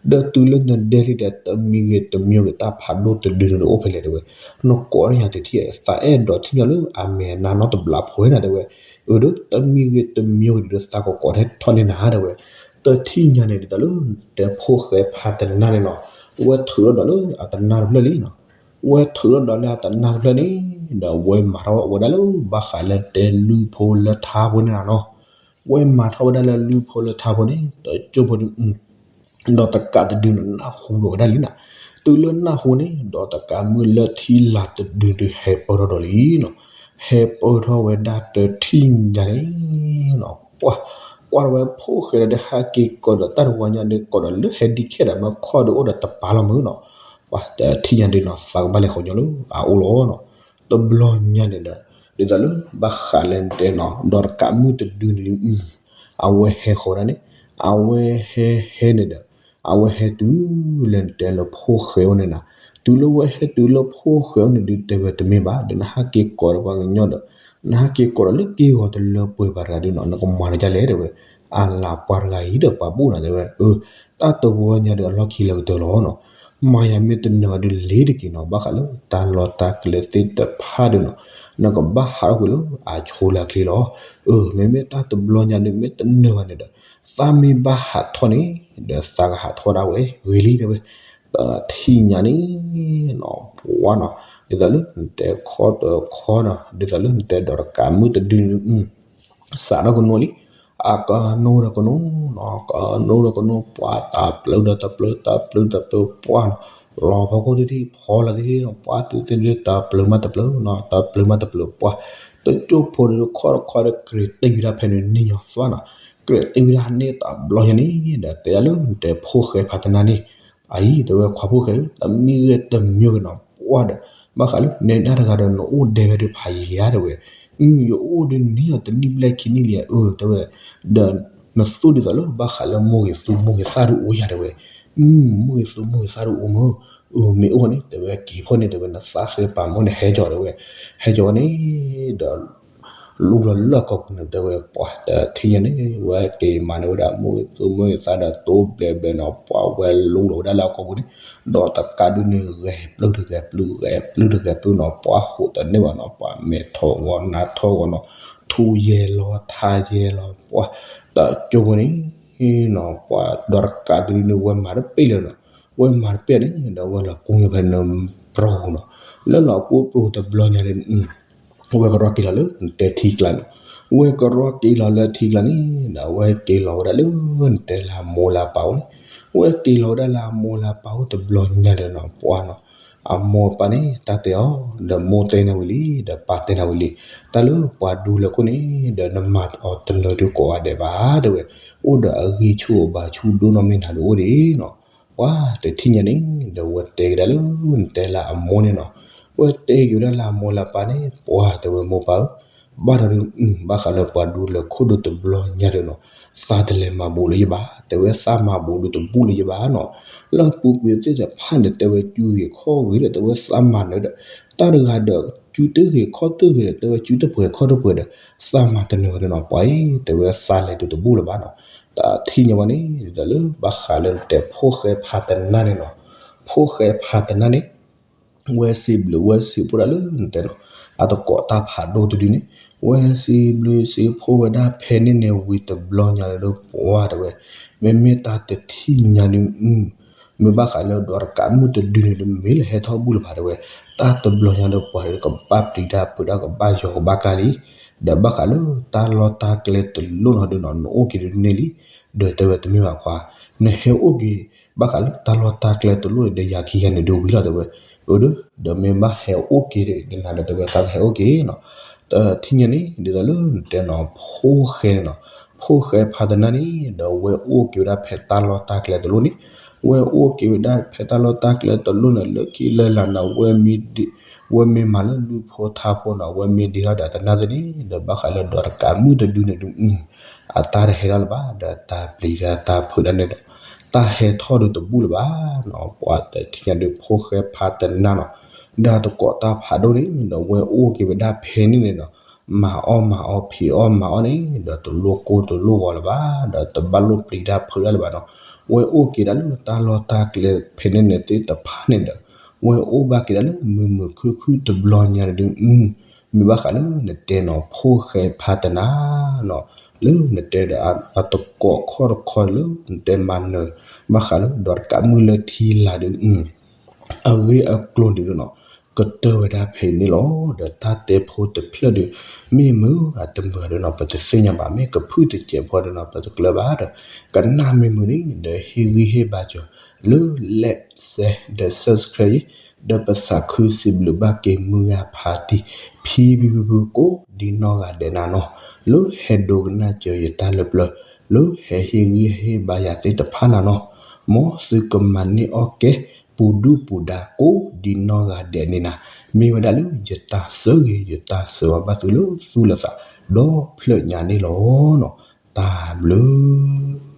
ဒီးတုၤလၢနဒဲလံဒီး တမံၤဂ့ၤတမံၤဂ့ၤ တၢ်ဖးဒိၣ်တဒုန့ၣ်အိၣ်ဖဲလဲၣ် တဲဝဲ, နကိးန့ၢ်ယၤတထံၣ် သးအဲၣ်ဒိးထံၣ်ညါလၢအမဲာ်နါနီတဘျီဖိဝဲနၤ တဲဝဲ, အၢ ဒီး တမံၤဂ့ၤတမံၤဂ့ၤဒီး သးကကိးထဲထီၣ်န့ၢ်နၤ တဲဝဲ, တထံၣ်ညါန့ၣ်ဒ်သိးလၢ တဲဖိၣ်ဃဲဖးတနါန့ၣ်နီၤ, ဝဲထုးထီၣ်ဒီးလၢအတနါတဖျၢၣ်လံနီၤ, ဝဲထုးထီၣ်ဒီးလၢအတနါတဖျၢၣ်န့ၣ် ဒီးဝဲမၤထီၣ်ဝဲဒၣ်လၢဘၣ်ဃးလၢတဲလုၢ်ဖိလၢထါဖိန့ၣ်နီၤ, ဝဲမၤထီၣ်ဝဲဒၣ်လၢလုၢ်ဖိလၢထါဖိန့ၣ် တကၠိဖိန့ၣ် ဒီးတကးတဒုန့ၣ် နၢ်ဟူဒီးဝဲဒၣ်လံနီၤ, တုၤလၢနၢ်ဟူန့ၣ် ဒီးတကးမုၢ်လၢထံလာ်တဒုဒုးဟဲပၢၢ်ထီၣ်ဒီးလံနီၤ, ဟဲပၢၢ်ထီၣ်ဝဲဒၣ်တထံၣ်ညါန့ၣ်နီၤ, ပှၤ ကွၢ်ထီၣ်ဝဲဖိၣ်ဃဲဒီး ဟဲက့ၤကိးဒီးတၢ်တဝီညါဒီး ကိးဒီးလၢဟဲဒံခဲဒီး မ့ၢ်ခီၣ်ဒီးအိၣ်ဒီးတပၤလီၤမုၢ်နီၤ, ပှၤတထံၣ်ညါဒုးနီၤ သးကဘၣ်လဲၤဃီညီလၢအအိၣ်လီၤနီၤ, တဘျီညါန့ၣ်ဒီး ဒ်သိးလၢဘၣ်ဃးလၢတဲနီၤ ဒီးတကးမုၢ်တဒုန့ၣ် အဝဲဟဲဃီဒၣ်န့ၣ် အဝဲဟဲဟဲန့ၣ်ဒီး အဝဲဟဲတုၤလၢနတဲလၢဖိၣ်ဃဲအိၣ်န့ၣ်နၤ, တုၤလၢဝဲဟဲတုၤလၢဖိၣ်ဃဲအိၣ်န့ၣ်ဒုး တဲဝဲတမ့ၢ်ဘၣ်ဒီး နဟးက့ၤကိးဒီးပှၤကညီဒီး နဟးက့ၤကိးဒီးလၢက့ၢ်ဂီၤတလၢပှဲၤဘၣ်တဂၤဒုးနီၤ နကမၤနၤဒ်လဲၣ်တဲဝဲ, အလၤပှၤတဂၤအံၤဒီးပှၤဘူၣ်နၤတဲဝဲ, အၢ တၢ်တဝီညါဒီးအလီၢ်ခံလၢကတၢၢ်လီၤနီၤ, မၤယၤမ့ၢ်တနၢၤဘၣ်ဒုးလ့ၤတက့ၤနီၤ ဘၣ်ဃးလၢတၢ်လီၢ်တၢ်ကျဲသ့ၣ်တဖၣ်ဒုးနီၤ, နကဘၣ်ဟးထီၣ်ကွံာ်လၢအဆိလၢအချ့လီၤ. အၢ မ့မ့ၢ်တၢ်တဘျီညါဒုးမ့ၢ်တနၢၤဘၣ်န့ၣ်ဒီး သးမ့ၢ်ဘၣ်ဟးထီၣ်န့ၣ် ဒီးသးကဟးထီၣ်ဒၣ်ဝဲဂ့ၤလံတဲဝဲ, တထံၣ်ညါန့ၣ်နီၤ ပှၤနီၤ ဒ်သိးလၢနတဲခီတခီနီၤ ဒ်သိးလၢနတဲဒီးတကးမုၢ်တဒုန့ၣ် စးထီၣ်ကနိလံ, အကနိဒီးကနိနီၤ ကနိဒီးကနိ ပှၤတၢ်ပျုၤဒီးတၢ်ပျုၤ တၢ်ပျုၤတၢ်ပျုၤပှၤနီၤ, လီၤဖီခိၣ်တထံၣ် ဖီလာ်တထံၣ်နီၤ ပှၤသုသ့ၣ်ဒုး တၢ်ပျုၤမးတပျုၤနီၤ တၢ်ပျုၤမးတပျုၤပှၤ, တကၠိဖိဒီးခီတခီဒီး ကြဲးတ့ၢ်ဝံၤဒၣ်ဖဲန့ၣ်န့ၣ်ညီသွါနီၤ, ကြဲးတ့ၢ်ဝံၤဒၣ်န့ၣ်တဘျီညါန့ၣ် ဒီးတဲဒၣ်လၢနတဲဖိၣ်ဃဲဖးတနါန့ၣ် အအံၤတဲဝဲခွါဖိၣ်ဃဲဧၢ တမ့ၢ်ဂ့ၢ်တမံၤဂ့ၤနီၤ ပှၤဒီး ဘၣ်ဃးလၢနဲဒၣ်တဂၤဒီးနအိၣ်ဒဲးဝဲဒုးဖးယံာ်လံဧါတဲဝဲ, ယအိၣ်ဒုးန့ၢ်အီၤတနံၣ်ဘျဲၣ်ခံနံၣ်လံဧါ အၢ တဲဝဲ, ဒီးနသူၣ်ဒ်သိးလၢဘၣ်ဃးလၢမိၢ်ဂ့ၤသူမိၢ်ဂ့ၤသၣ်ဒုးအိၣ်ယၤတဲဝဲ, မိၢ်ဂ့ၤသူမိၢ်ဂ့ၤသၣ်ဒုးအိၣ်မး, အၢ မ့ၢ်အိၣ်န့ၣ် တဲဝဲက့ၤဖီၣ်န့ၣ် တဲဝဲ နသးဃဲပာ်မ့ၢ်န့ၣ် ဟဲကၠီၤတဲဝဲ, ဟဲကၠီၤဝဲန့ၣ် ဒီး လူလီၤလၢအကီၢ်ပူၤန့ၣ် တဲဝဲပှၤတထံၣ်ညါန့ၣ် ဝဲက့ၤမၤန့ၢ်ဝဲဒၣ်မိၢ်ဂ့ၤသူမိၢ်ဂ့ၤသၣ်ဒီး တိဘျဲးဘျဲးနီၤ ပှၤဝဲလူလီၤဝဲဒၣ်လၢအကီၢ်ပူၤန့ၣ်, ဒီးတကးဒုးန့ၣ် ဂဲၤပျုၢ်တဂဲၤပျုၢ် ဂဲၤပျုၢ်တဂဲၤပျုၢ်နီၤ ပှၤဃိးတန့ၢ်ဘၣ်နီၤ ပှၤမဲာ်ထီၣ်ဂီၤနါထီၣ်ဂီၤနီၤ, ထူယဲၢ်လီၤထါယဲၢ်လီၤ ပှၤတကၠိဖိန့ၣ်နီၤ ပှၤဒီးတကးဒုးန့ၣ် ဝဲမၤတပ့ၢ်လၢၤနီၤ, ဝဲမၤတပ့ၢ်န့ၣ် ဒီးဝဲလီၤကူညါဖဲန့ၣ် ပြၢပူၤနီၤ, လၢလီၤကူပြၢတဘျီညါန့ၣ် ဝဲကရီက့ၤလီၤလၢနတဲထံကျါန့ၣ်, ဝဲကရီက့ၤလီၤလၢထံကျါန့ၣ် ဒီးဝဲက့ၤလီၤဝဲဒၣ်လၢနတဲလၢအမိၢ်လၢအပၢ်အိၣ်န့ၣ်, ဝဲက့ၤလီၤဝဲဒၣ်လၢအမိၢ်လၢအပၢ်အိၣ်တဘျီညါဒီးနီၤ ပှၤနီၤ, အမိၢ်အပၢ်န့ၣ် တၢ်တဲအီၤ ဒီးမိၢ်တဲနၤဝံၤလံ ဒီးပၢ်တဲနၤဝံၤလံ, တၢ်လၢပှၤဒူလၢခိၣ်န့ၣ် ဒီးနမၤအီၤတနၢၤဒုးကိးဂၤဒဲးဘၣ်တဲဝဲ, အိၣ်ဒီးအဂံၢ်ဆူၣ်အဘါဆူၣ်ဒိၣ်နီၢ်မ့ၢ်နၤဒုးအိၣ်ဒံးနီၤ ပှၤတထံၣ်ညါန့ၣ် ဒီးဝဲတဲကဒါလၢနတဲလၢအမိၢ်န့ၣ်နီၤ, ဝဲတဲက့ၤဝဲဒၣ်လၢအမိၢ်လၢအပၢ်န့ၣ် ပှၤတဲဝဲမိၢ်ပၢ်ဧၢ, ဘၣ်ဒီးဒုး ဘၣ်ဃးလၢပှၤဒူလၢခိၣ်ဒိၣ်တဘျီညါဒီးနီၤ, သးတလဲၤမၤဘူးလၢယဘၣ်, တဲဝဲသးမၤဘူးဒုးတဘူးလၢယဘၣ်နီၤ, လၢအပူၤကွံာ်သ့ၣ်တဖၣ်န့ၣ် တဲဝဲစုဂ့ၤခီၣ်ဂ့ၤဒီး တဲဝဲသးမၤနၢၤဒီး တၢ်တဂၤဒီး စုတဂ့ၤခီၣ်တဂ့ၤဒီး တဲဝဲစုတပှဲၤခီၣ်တပှဲၤဒီး သးမၤတနၢၤဝဲဒီးနီၤ ပှၤအံၤ တဲဝဲသးလဲၤဒုးတဘူးလၢၤဘၣ်နီၤ, တထံၣ်ညါဝဲန့ၣ် ဒ်သိးလၢဘၣ်ဃးလၢနတဲဖိၣ်ဃဲဖးတနါန့ၣ်နီၤ, ဖိၣ်ဃဲဖးတနါန့ၣ် ဝဲစံးဘျုးဝဲစံးဖှိၣ်ဒၣ်လၢနတဲနီၤ, အတကိးတၢ်ဖးဒိၣ်တဒုန့ၣ်, ဝဲစံးဘျုးစံးဖှိၣ်ဝဲဒၣ်ဖဲန့ၣ်န့ၣ်ဝံၤတဘျီညါဒီးပှၤတဲဝဲ, မ့မ့ၢ်တၢ်တထံၣ်ညါန့ၣ် မ့ၢ်ဘၣ်ဃးလၢဒီးတကးမုၢ်တဒုန့ၣ် တမ့ၢ်လၢဟဲထီၣ်ဘူးလၢၤဘၣ်တဲဝဲ, တၢ်တဘျီညါဒီးပှၤကဘၣ်ပျံၤတၢ်ဖုးတၢ်ကဘၣ်ယီၤကဘၣ်ကါလံ, ဒီးဘၣ်ဃးလၢတၢ်လီၢ်တၢ်ကျဲတလိၣ်နီၤဒုးနီၤ နအိၣ်က့ၤဒုးန့ၢ်လံ, ဒီးတဲဝဲတမ့ၢ်ဘၣ်ခွါ, နဟဲအိၣ်က့ၤ ဘၣ်ဃးလၢတၢ်လီၢ်တၢ်ကျဲတလိၣ်ဒီးယၤခံဂၤန့ၣ်ဒုးဝံၤလီၤတဲဝဲ, အၢ ဒီး ဒီးမ့ၢ်ဘၣ်ဟဲအိၣ်က့ၤဒီးနၤဒီးတဲဝဲသးကဟဲအိၣ်က့ၤနီၤ, တထံၣ်ညါန့ၣ် ဒ်သိးလၢနတဲနီၤ ဖိၣ်ဃဲန့ၣ်နီၤ, ဖိၣ်ဃဲဖးတနါန့ၣ် ဒီးဝဲအိၣ်က့ၤဝဲဒၣ်ဖဲတၢ်လီၢ်တၢ်ကျဲတလိၣ်န့ၣ်, ဝဲအိၣ်က့ၤဝဲဒၣ်ဖဲတၢ်လီၢ်တၢ်ကျဲတလိၣ်န့ၣ် လၢခံလၢလာ်န့ၣ် ဝဲမ့ၢ်မၤလၢလုၢ်ဖိထါဖိနီၤ ဝဲမ့ၢ်ဒ့ထီၣ်ဒီးတနါသ့ၣ်န့ၣ် ဒီးဘၣ်ဃးလၢဒီးတကးမုၢ်တဒုန့ၣ်ဒုး အတၢ်တဟဲထီၣ်လၢၤဘၣ် ဒီးတၢ်ပျံၤတၢ်တၢ်ဖုးတၢ်န့ၣ်ဒီး တၢ်ဟဲထီၣ်ဒုးတဘူးလၢၤဘၣ်နီၤ, ပှၤတထံၣ်ညါဒုးဖိၣ်ဃဲဖးတနါနီၤ, ဒီးတကိးတၢ်ဖးဒိၣ်န့ၣ် ဒီးဝဲအိၣ်က့ၤဝဲဒၣ်ဖဲန့ၣ်န့ၣ်ဒီး မၤအီၣ်မၤအီဖံးအီၣ်မၤအီၣ်န့ၣ် ဒီးတလိၣ်ကိၢ်တလိၣ်ဂီၤလၢၤဘၣ် ဒီးတဘၣ်လိၣ်ပျံၤတၢ်ဖုးတၢ်လၢၤဘၣ်နီၤ, ဝဲအိၣ်က့ၤဒၣ်လၢတၢ်လီၢ်တၢ်ကျဲဖဲန့ၣ်န့ၣ်သ့ၣ်တဖၣ်န့ၣ်ဒီး ဝဲအိၣ်ဘၣ်က့ၤဒၣ်လၢမုာ်မုာ်ခုၣ်ခုၣ်တဘျီညါန့ၣ်ဒုး မ့ၢ်ဘၣ်ဃးလၢနတဲနီၤ ဖိၣ်ဃဲဖးတနါနီၤ, လၢနတဲဒီးအတကိးခီၣ်တခီလၢနတဲမၤနၢၤ ဘၣ်ဃးလၢဒီးတကးမုၢ်လၢထံလာ်ဒုး အဂ့ၢ်အကျိၤန့ၣ်ဒုးနီၤ ကတၢၢ်ဝဲဒၣ်ဖဲအံၤန့ၣ်လီၤ. ဒီးတၢ်တဲဖိတဖျၢၣ်ဒုး မ့ၢ်မုာ်အတမုာ်ဒုးနီၤ ပတသ့ၣ်ညါဘၣ် မ့ၢ်ကဖုၣ်တစဲးဖိဒုးနီၤ ပတကျၢၤဘၣ်ဒီး ကနၣ်မ့ၢ်မုာ်န့ၣ် ဒီးဟ့ၣ်ဂံၢ်ဟ့ၣ်ဘါစၢၤ လၢ like share ဒီး subscribe ဒီးပသးခုစံးဘျုးဘၣ်က့ၤမုၢ်ဂၢ်ဖးတံၢ် ဖံဖံဖုဖုကိးဒ်နီၢ်ဂၤဒဲးနၤနီၤ လၢဟဲဒိကနၣ်စၢၤယတၢ်လၢပျၢၤ လၢဟဲဟ့ၣ်ဂံၢ်ဟ့ၣ်ဘါယၤသ့ၣ်တဖၣ်နၤနီၤ မ်သုကမၤန့ၢ်အီၣ်ကဲ ပူၤဒူၣ်ပူၤဒါကိးဒ်နီၢ်ဂၤဒဲးန့ၣ်နၤ မ့ၢ်ဝဲဒၣ်လၢယတၢ်ဆၢဂ့ၤ ယတၢ်ဆၢဝါဘၣ်သုလၢသူၣ်လၢသး ဒီဖျၢၣ်ညါန့ၣ်လီၤနီၤ တၢ်ဘျုး